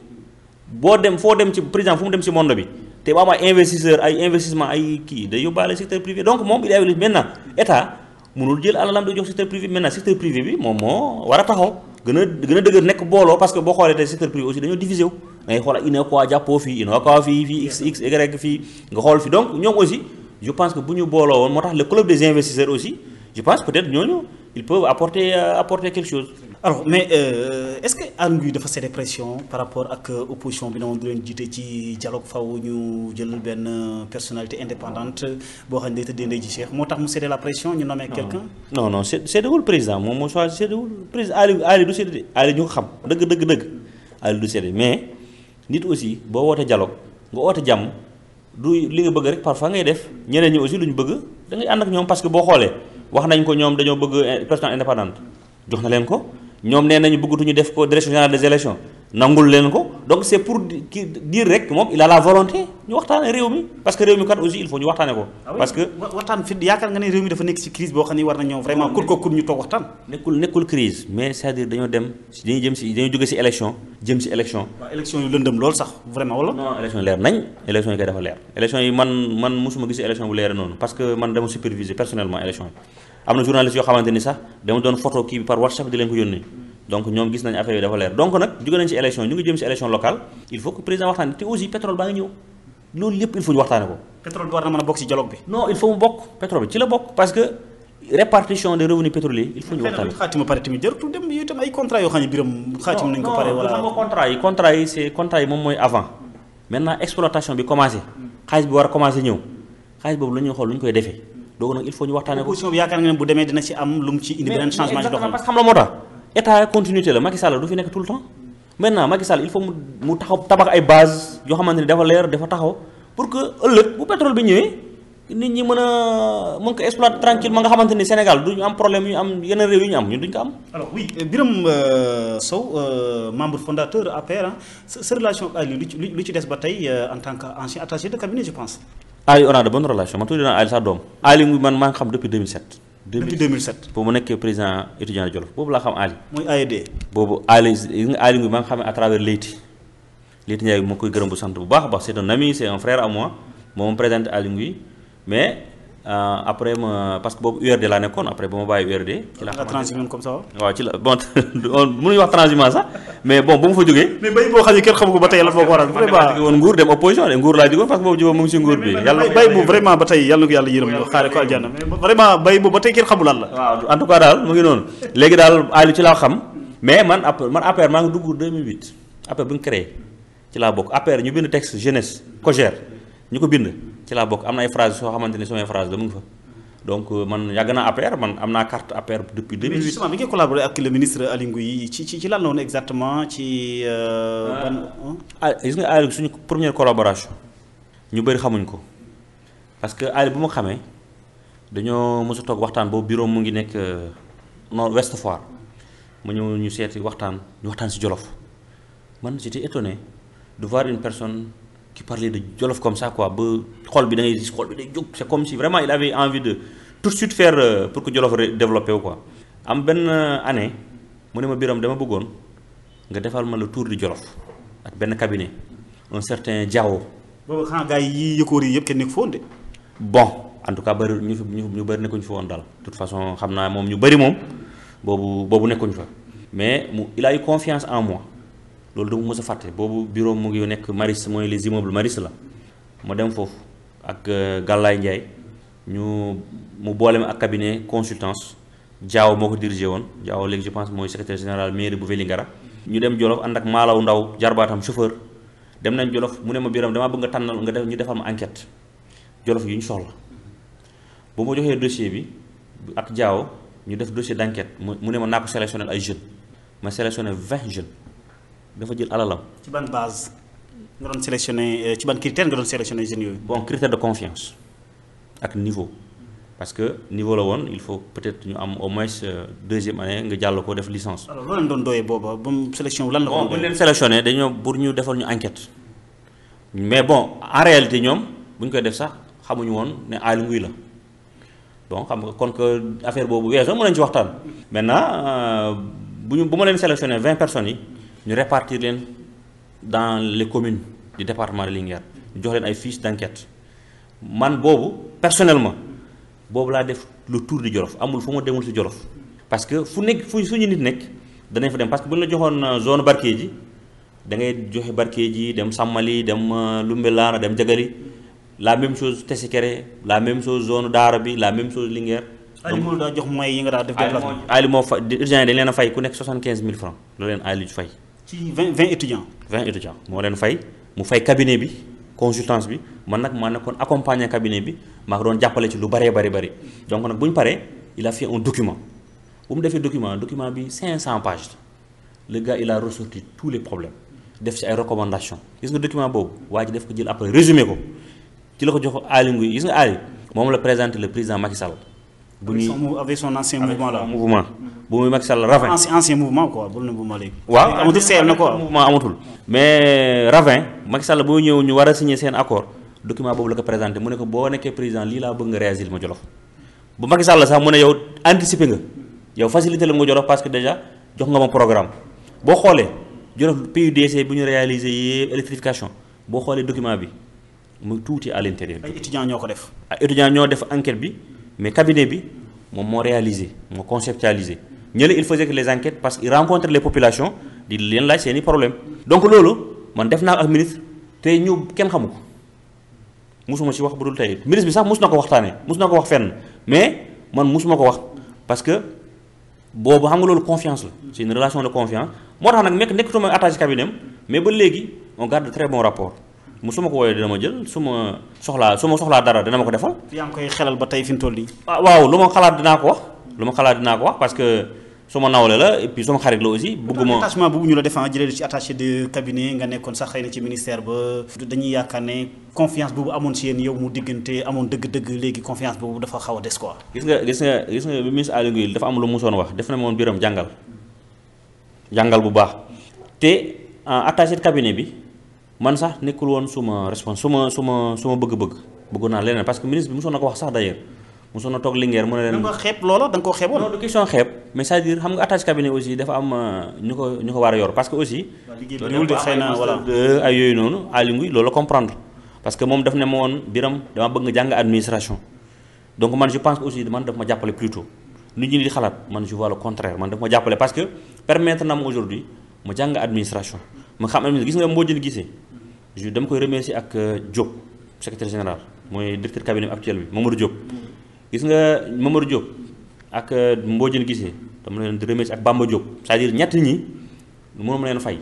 boo dem foo dem ci président fu mu dem ci monde bi te bu am ay investisseurs ay investissement ay kii day yóbbaale secteur privé donc moom il est maintenant état mënul jël alalam di jox secteur privé maintenant secteur privé bi moom moo war a taxaw gën a dëgër nekk booloo parce que boo xoolee tey secteur privé aussi dañoo divisé wu da ngay xool ak UNACOIS jàppoo fii UNACOIS fii x y fii nga xool fi donc ñoom aussi je pense que bu ñu booloo woon moo tax le club des investisseurs aussi je pense peut-être ñooñu ils peuvent apporter quelque chose. alors mais est-ce que Aly Ngouille dafa cédé pression par rapport ak opposition bi ne woon du leen jiite ci dialogue faw ñu jël benn personnalité indépendante boo xam ne day tëddee ndey ji Cheikh moo tax mu cédé la pression ñu nommé quelqu'un. non cédéwul président moom moo choisi cédéwul président Aly du cédé Aly ñu ko xam dëgg Aly du cédé mais nit aussi boo wootee dialogue nga woote jàmm du li nga bëgg rek parfois ngay def ñeneen ñi aussi lu ñu bëgg da ngay ànd ak ñoom parce que boo xoolee wax nañ ko ñoom dañoo bëgg personnalité indépendante jox na leen ko. ñoom nee nañu bëggatuñu def ko direction générale des élections nangul leen ko donc c'est pour dire rek moom il a la volonté ñu waxtaane réew mi parce que réew mi kat aussi il faut ñu waxtaane ko. parce que waxtaan fi yaakaar nga ne réew mi dafa nekk ci crise boo xam ne war na ñëw vraiment kur ñu toog waxtaan. nekkul crise mais c'est-à-dire dañoo jóge ci élection jëm ci élection. waaw élection yu lëndëm lool sax vraiment wala. non élection yi leer nañ élection yi koy dafa leer élection yi man mosuma gis élection bu leere noonu parce que man dama superviser personnellement élection yi. am na journaliste yoo xamante ni sax dama doon photo kii bi par WhatsApp di leen ko yónnee donc ñoom gis nañ affaire yi dafa leer donc nag jóge nañ ci élection ñu ngi jëm ci élection locale il faut que président waxtaane te aussi pétrole baa ngi ñëw loolu yépp il faut ñu waxtaane ko. pétrole bi war na mën a bokk ci dialogue bi. non il faut mu bokk pétrole bi ci la bokk parce que répartition des revenus pétroliers il faut ñu waxtaane ko. xaatima pare tamit jarul dem yooyu tam ay contrat yoo xam ne biram xaatim nañ ko pare wala non contrat yi moom mooy avant maintenant exploitation bi commencé xaalis bi war a commencé ñëw xaalis boobu la ñuy xool lu ñu koy defee donc nag il faut ñu waxtaane ko. opposition bi yaakaar nga ne bu demee dina ci am lu mu ci indi beneen changement ci doxalin. parce que xam la moo tax état continuité la Macky Sall du fi nekk tout le temps maintenant Macky Sall il faut mu taxaw tabax ay base yoo xamante ni dafa leer dafa taxaw pour que ëllëg bu pétrole bi ñëwee nit ñi mën ko exploiter tranquillement nga xamante ni Sénégal du ñu am problème yu am yeneen réew yu ñu am ñun duñ ko am. alors oui Birame Sow membre fondateur APR sa relation ak Aly lu ci des ba tey en tant qu'ancien attaché de cabinet je pense. Aly on a de bonnes relations man tuuti naa Aly sax doom Aly man maa ngi xam depuis 2007. depuis 2007 boobu mu nekkee président étudiant de Jolof boobu laa xam Aly. mooy AED. boobu Aly Ngouille maa ngi xam à travers Leyti Ndiaye moo koy gërëm bu sant bu baax a baax c'est un ami c'est un frère à moi moom présenté Aly Ngouille mais après parce que boobu URD laa nekkoon après ba ma bàyyi URD. ci la transhumance comme ça. waaw ci la bon mënuñu wax transhumance sax mais bon ba mu fa jógee. mais bay boo xam ne kenn xamu ko ba tey la foo ko waral. vraiment man jóge woon nguur dem opposition de nguur laa jógoon parce que boobu jubóo mu ngi si nguur bi. yàlla bay bu vraiment ba tey yàlla na ko yàlla yërëm xaare ko aljanna mais vraiment bay bu ba tey kenn xamul lan la. waaw en tout cas daal mu ngi noonu léegi daal Aly ci laa xam mais man APR maa ngi dugg 2008 APR bu ñu créé ci laa bokk APR ñu bind texte jeunesse COJER ñu ko bind ci laa bokk am na ay phrases soo xamante ni samay phrase da mu ngi fa donc man yàgg naa APR man am naa carte APR depuis 2008. mais justement bi ngeen collaboré ak le ministre Aly Ngouille ci lan la woon exactement ci. gis nga Aly suñu première collaboration ñu bëri xamuñ ko parce que Aly bu ma xamee dañoo mos a toog waxtaan boobu bureau mu ngi nekk nord Ouest Foire ma ñëw ñu seeti waxtaan ci Jolof man j'étais étonné de voir une personne qui parlait de Jolof comme ça quoi ba xol bi da ngay gis xol bi day jóg c'est comme si vraiment il avait envie de tout de suite faire pour que Jolof développé wu quoi. am benn année mu ne ma Birame dama bëggoon nga defal ma le tour du Jolof ak benn cabinet un certain Diawo. boobu xanaa gars yi yëkkoor yi yëpp kenn nekk foon de. bon en tout cas bëri ñu bëri nekkuñu fa woon daal de toute façon xam naa moom ñu bëri moom boobu nekkuñu fa mais il a eu confiance en moi. loolu dama mës a fàtte boobu bureau mu ngi nekk Maris mooy les immeubles Maris la ma dem foofu ak Galaye Ndiaye mu boole ma ak cabinet consultance Diaw moo ko dirigé woon Diaw léegi je pense mooy secrétaire général mairie bu Vélingara ñu dem Jolof ànd ak Malaw Ndaw jarbaatam chauffeur dem nañ Jolof mu ne ma Birame damaa bëgg nga tànnal ñu defal ma enquête Jolof yu ñu soxla bu ma joxee dossier bi ak Diao ñu def dossier d'enquête mu ne ma naa ko sélectionné ay jeunes ma sélectionné 20 jeunes dafa jël alalam. ci ban base nga doon sélectionné ci ban critère nga doon sélectionné jeunes yooyu. bon critère de confiance ak niveau parce que niveau la woon il faut peut-être ñu am au moins deuxième année nga jàll ko def licence. alors loolu leen doon doyee booba ba mu sélection lan la. bon bu ñu leen sélectionné dañoo pour ñu defal ñu enquête mais bon en réalité ñoom bu ñu koy def sax xamuñu woon ne Aly Ngouille la. donc xam nga kon que affaire boobu weesoo mën nañu ci waxtaan. maintenant bu ma leen sélectionné 20 personnes yi ñu répartir leen dans les communes du département de Linguère ñu jox leen ay fiches d'enquête man boobu personnellement boobu laa def le tour du Jolof amul fu ma demul si Jolof. parce que fu suñu nit nekk danañ fa dem parce que bu ñu la joxoon zone Barkédji da ngay joxe Barkédji dem Sammali dem Lumbelaan dem Jagali. La même chose Tessikere la même chose zone Daara bi la même chose Linguère. Aly moo daa jox moyens yi nga daa def. Aly moo fa étudiants yi dañ leen a fay ku nekk 75 000 francs loolu leen Aly fay. ci 20 étudiants. 20 étudiants moo leen fay mu fay cabinet bi consultance bi man nag maa nekkoon accompagner cabinet bi maa ko doon jàppale ci lu bëree bëri donc nag bu ñu paree il a fait un document bu mu defee document bi 500 pages le gars il a ressorti tous les problèmes def ci ay recommandations gis nga document boobu waa ji def ko jël après résumé ko. ci la ko jox Aly Ngouille gis nga Aly moom la présenté le président Macky Sall. bu ñuy avec son ancien mouvement là. mouvement bu muy Macky Sall Ravin. ancien mouvement quoi bul na mouvement léegi. waaw amatul seeyal na quoi mouvement amatul. mais Ravin Macky Sall boo ñëw ñu war a signer seen accord document boobu la ko présenté mu ne ko boo nekkee président lii laa bëgg nga réagir ma Jolof. bu Macky Sall sax mu ne yow anticiper nga yow facilité la nga Jolof parce que déjà jox nga ma programme boo xoolee Jolof PUDC bu ñu réalisé yépp électrification boo xoolee document bi. muy tuuti à l'intérieur. ay étudiants ñoo ko def. ay étudiants ñoo def enquête bi mais cabinet bi moom moo réalisé moo conceptualisé ñële il faisait que les enquêtes parce qu'il rencontre les populations di leen laaj seeni problème donc loolu man def naa ak ministre te ñu kenn xamu ko musuma ci wax bu dul tey ministre bi sax mus na ko waxtaanee mus na ko wax fenn mais man musuma ko wax parce que boobu xam nga loolu confiance la c'est une relation de confiance moo tax nag nekkatuma attaché cabinet mais ba léegi on garde de très bon rapport. su ma ko woowee dina ma jël su ma soxlaa dara dina ma ko defal. yaa ngi koy xelal ba tey fi mu toll nii. waaw lu ma xalaat dinaa ko wax parce que su ma nawle la et puis su ma xarit la aussi. bëgguma attachement boobu ñu la defan jëlee ci attaché de cabinet nga nekkoon sax xëy na ci ministère ba. dañuy yaakaar ne confiance boobu amoon si yéen yow mu diggante amoon dëgg-dëgg léegi confiance boobu dafa xaw a des quoi. gis nga ministre Aly Ngouille dafa am lu mu musoon wax def na moom biram jàngal bu baax te attaché de cabinet bi. man sax nekkul woon suma réponse suma bëgg-bëgg bëggoon naa leneen parce que ministre bi mosoon na ko wax sax d'ailleurs mosoon na toog Linguère mu ne leen. da nga ko xeeb loola da nga ko xeeboon. non du question xeeb mais c'est-à-dire xam nga attaché cabinet aussi dafa am ñu ko war a yor parce que aussi. liggéey bi xëy na voilà ay yooyu noonu Aly Ngouille loolu la comprendre parce que moom daf ne ma woon Biram dama bëgg nga jàng administration donc man je pense que aussi man daf ma jàppale plutôt nit ñi di xalaat man je vois le contraire man daf ma jàppale parce que permettre na ma aujourd'hui ma jàng administration ma xam ne gis nga Mbodjeen gisee dama koy remercier ak Diop secrétaire général mooy directeur cabinet actuel bi Mamadou Diop gis nga Mamadou Diop ak Mbodjeen gisee dama leen di remercier ak Bamba Diop c'est-à-dire ñett ñi mënuma leen fay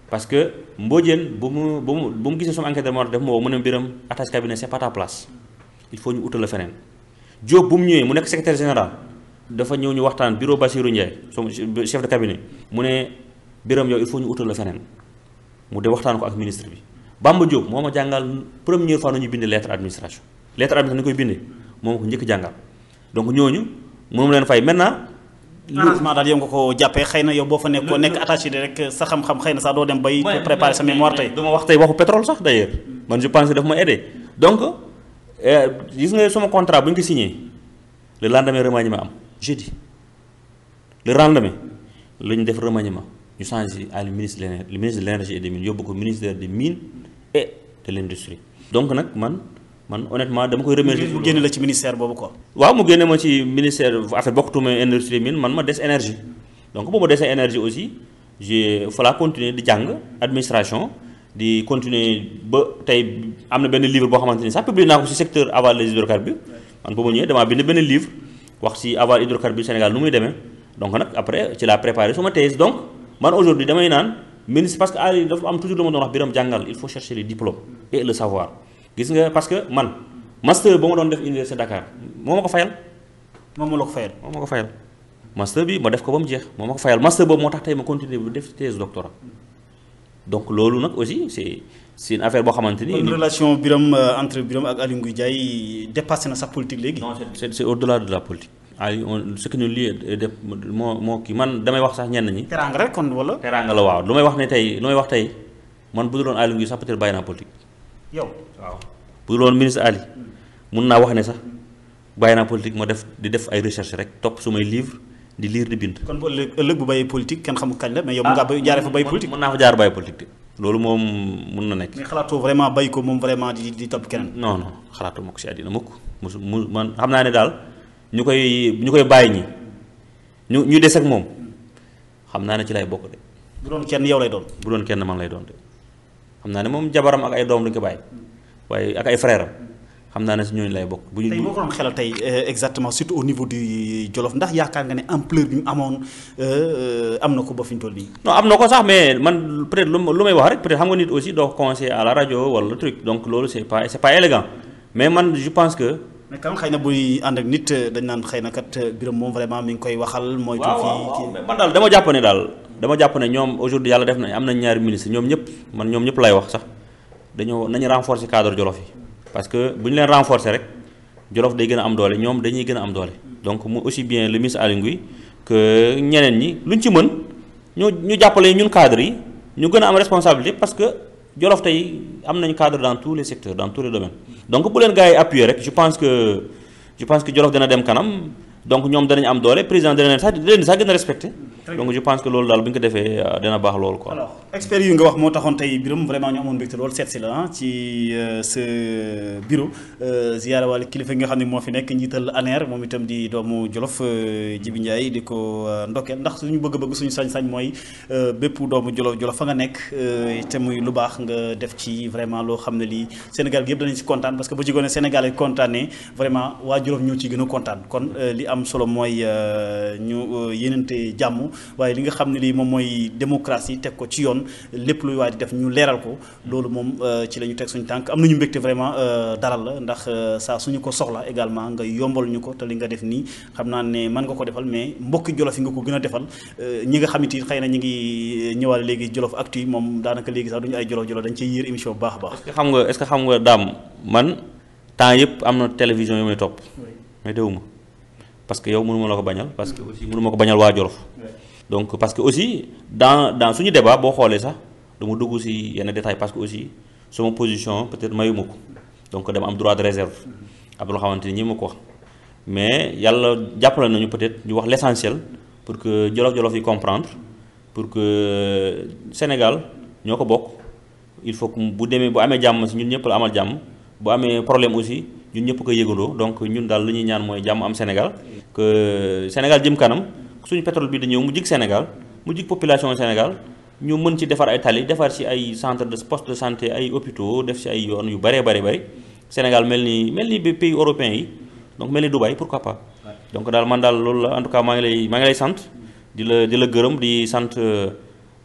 parce que Mbodjeen bu mu gisee sama enquête de mort def ma woo mu ne Biram attaché cabinet c'est pas ta place il faut ñu utal la feneen Diop bu mu ñëwee mu nekk secrétaire général dafa ñëw ñu waxtaan bureau Bassirou Ndiaye sama chef de cabinet mu ne Biram yow il faut ñu utal la feneen mu de waxtaan ko ak ministre bi Bamba Diop moo ma jàngal première fois nañu bindee lettre administration ni koy bindee moo ma ko njëkk jàngal donc ñooñu mënuma leen fay maintenant. arrangement daal yow nga ko jàppee xëy na yow boo fa nekkoon nekk attaché rek sa xam-xam xëy na sax doo dem bay préparer sa mémoire tey. dama wax tey waxu pétrole sax d'ailleurs man je pense que daf ma aidé donc gis nga sama contrat bu ñu ko signé le lendemain remaniement am jeudi le lendemain la ñu def remaniement ñu changé à le ministre de l'énergie et des mines yóbbu ko ministère des mines et de l'industrie donc nag man honnêtement dama koy remercier. mu génne la ci ministère boobu quoi. waaw mu génne ma ci ministère affaire bokkutuma industrie mine man ma des énergie donc bu ma desee énergie aussi fa continuer di jàng administration di continuer ba tey am na benn livre boo xamante ni sax publié naa ko ci secteur aval des hydrocarbures man boobu ñëwee damaa bind benn livre wax ci aval hydrocarbures Sénégal nu muy demee donc nag après ci la préparé suma thèse donc man aujourd'hui damay naan ministre parce que Aly dafa am toujours lu ma doon wax Biram jàngal il faut chercher les diplômes et le savoir gis nga parce que man master ba ma doon def université Dakar moo ma ko fayal. moom moo la ko fayal. moo ma ko fayal master bi ma def ko ba mu jeex moo ma ko fayal master boobu moo tax tey ma continuer bu def thèse doctorat donc loolu nag aussi c'est une affaire boo xamante ni. une relation entre Birame ak Aly Ngouille Ndiaye dépassé na sax politique léegi. non c'est au-delà de la politique. ce qui nous lie moo kii man damay wax sax ñenn ñi. teraanga rek kon wala. teraanga la waaw lu may wax tey man bu dul woon Aly Ngouille sax peut-être bàyyi naa politique. yow waaw bu dul woon ministre Ali mun naa wax ne sax bàyyi naa politique ma di def ay recherche rek topp sumay livre di lire di bind. kon bu ëllëg bu bàyyee politique kenn xamul kañ la mais yow mun ngaa jaaree fa bàyyi politique. mën naa fa jaar bàyyi politique loolu moom mun na nekk. mais xalaatoo vraiment bàyyi ko moom vraiment di topp keneen. non xalaatoo ma ko si àddina mukk man xam naa ne daal ñu koy bàyyi ñi ñu des ak moom xam naa ne ci lay bokk de. bu doon kenn yow lay doon. bu doon kenn man lay doon de xam naa ne moom jabaram ak ay doom duñ ko bàyyi waaye ak ay frère am xam naa ne si ñooñu lay bokk. bu ñu tey boo ko doon xelal tey exactement surtout au niveau du Jolof ndax yaakaar nga ne ampleur bi mu amoon am na ko ba fi ñu toll nii. non am na ko sax mais man peut-être lu may wax rek peut-être xam nga nit aussi doo conseiller à la rajo wala le truc donc loolu c'est pas élégant mais man je pense que. mais quand xëy na buy ànd ak nit dañ naan xëy na kat Birame moom vraiment mi ngi koy waxal. mooy tuuti waaw man daal dama jàpp ne ñoom aujourd'hui yàlla def na am nañ ñaari ministre ñoom ñëpp lay wax sax nañu renforcer cadre Jolof yi. parce que bu ñu leen renforcer rek Jolof day gën a am doole ñoom dañuy gën a am doole donc mu aussi bien le ministre Aly Ngouille que ñeneen ñi luñ ci mën ñu jàppale ñun cadres yi ñu gën a am responsabilité parce que Jolof tey am nañu cadre dans tous les secteurs dans tous les domaines. donc bu leen gars yi appuyer rek je pense que Jolof dana dem kanam donc ñoom danañ am doole président dana leen sax gën a respecté. donc je pense que loolu daal bu ñu ko defee dina baax loolu quoi. alors experts yu nga wax moo taxoon tey Birame vraiment ñu amoon mbégte loolu seet si la ci sa bureau ziyaara wàllu kilifa gi nga xam ne moo fi nekk njiital ANER moom itam di doomu Jolof Djibi Ndiaye di ko ndokkeel ndax suñu bëgg-bëgg suñu sañ-sañ mooy bépp doomu Jolof fa nga nekk te muy lu baax nga def ci vraiment loo xam ne lii Sénégal gi yëpp danañ si kontaan parce que bu ci gone Sénégal yi kontaanee vraiment waa Jolof ñoo ciy gën a kontaan kon li am solo mooy ñu yéenante jàmm waaye li nga xam ne lii moom mooy démocratie teg ko ci yoon lépp luy waay di def ñu leeral ko loolu moom ci la ñu teg suñu tànk am nañu mbégte vraiment dalal la ndax saa suñu ko soxla également nga yombal ñu ko te li nga def nii xam naa ne mën nga ko defal mais mbokki Jolof yi nga ko gën a defal ñi nga xamante ni xëy na ñi ngi ñëwaale léegi Jolof Actu moom daanaka léegi sax duñu ay Jolof dañ ciy yër émission bu baax a baax. est-ce que xam nga daam man temps yëpp am na télévision yu may topp mais déwuma parce que yow mënuma la ko bañal parce que aussi mënuma ko bañal waa Jolof donc parce que aussi dans suñu débat boo xoolee sax dama dugg ci yenn détails parce que aussi sama position peut-être mayuma ko donc dama am droit de réserve ab loo xamante ni ñi ma ko wax mais yàlla jàppale nañu peut-être ñu wax l'essentiel pour que Jolof yi comprendre pour que Sénégal ñoo ko bokk il faut que bu amee jàmm ci ñun ñëpp la amal jàmm bu amee problème aussi ñun ñëpp ko yëgandoo donc ñun daal li ñuy ñaan mooy jàmm am Sénégal que Sénégal jëm kanam suñu pétrole bi da ñëw mu jig Sénégal mu jig population Sénégal ñu mën ci defar ay tali defar ci ay centre de poste de santé ay hôpitaux def ci ay yoon yu bëree bëri Sénégal mel ni pays européens yi donc mel ni Dubaï pourquoi pas donc daal man daal loolu la en tout cas maa ngi lay sant di la gërëm di sant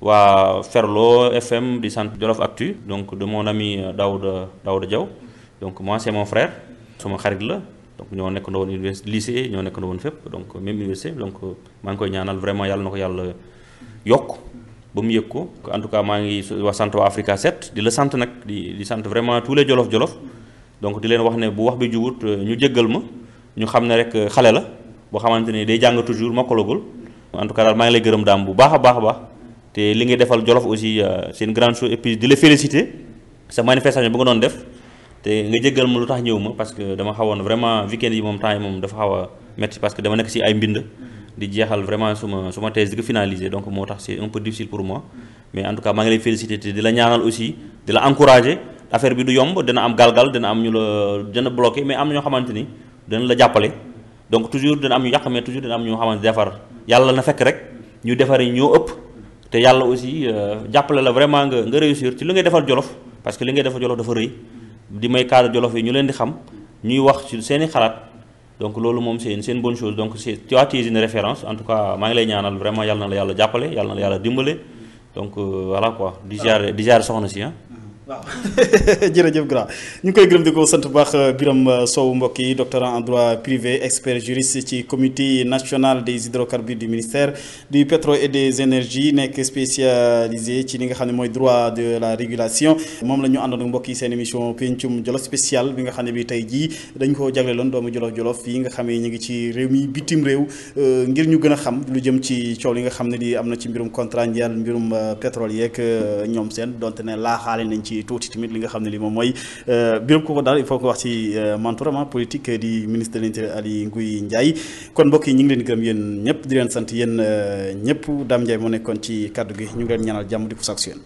waa Ferlo FM di sant Jolof Actu donc de mon ami Daouda Diaw donc moi c'est mon frère sama xarit la donc ñoo nekk woon université lycée ñoo nekk woon fépp donc même université donc maa ngi koy ñaanal vraiment yàlla na ko yàlla yokk ba mu yëg ko en tout cas maa ngi wax sant waa Africa 7 di la sant nag di sant vraiment tous les Jolof donc di leen wax ne bu wax bi jubut ñu jéggal ma ñu xam ne rek xale la boo xamante ni day jàng toujours mokkalagul en tout cas daal maa ngi lay gërëm daam bu baax a baax te li ngay defal Jolof aussi c'est une grande chose et puis di la féliciter sa manifestation bu nga doon def te nga jéggal ma lu tax ñëw ma parce que dama xawoon vraiment week-end yi moom temps yi moom dafa xaw a métti parce que dama nekk ci ay mbind di jeexal vraiment suma thèse di ko finaliser donc moo tax c'est un peu difficile pour moi mais en tout cas maa ngi lay féliciter te di la ñaanal aussi di la encourager affaire bi du yomb dina am galgal dina am ñu la dina bloqué mais am na ñoo xamante ni dina la jàppale donc toujours dina am ñu yàq mais toujours dina am ñoo xamante defar yàlla na fekk rek ñu defar yi ñoo ëpp te yàlla aussi jàppale la vraiment nga réussir ci li ngay defal Jolof parce que li ngay defal Jolof dafa rëy di may cadre Jolof yi ñu leen di xam ñuy wax ci seeni xalaat donc loolu moom c'est une bonne chose donc tu es une référence en tout cas maa ngi lay ñaanal vraiment yàlla na la yàlla jàppale yàlla na la yàlla dimbale donc voilà quoi di ziar soxna si waaw jërëjëf grand ñu ngi koy gërëm di ko sant bu baax Birame Sow mbokk yi doctorant en droit privé expert juriste ci comité national des hydrocarbures du ministère du pétrole et des énergies nekk spécialisé ci li nga xam ne mooy droit de la régulation moom la ñu àndoon ak mbokk yi seen émission pencum Jolof spécial bi nga xam ne bi tey jii dañ ko jagleeloon doomu Jolof yi nga xam ne ñu ngi ci réew mi bitim réew ngir ñu gën a xam lu jëm ci coow li nga xam ne di am na ci mbirum contrat njël mbirum pétrole yeeg ñoom seen donte ne laaxaale nañ ci tuuti tamit li nga xam ne li moom mooy Birame ko daal il faut que wax ci mentorat politique di ministre de l'Intérieur Aly Ngouille Ndiaye kon mbokk yi ñu ngi leen gërëm yéen ñëpp di leen sant yéen ñëpp Dame Ndiaye moo nekkoon ci kaddu gi ñu ngi leen ñaanal jàmm di ko sakku yéen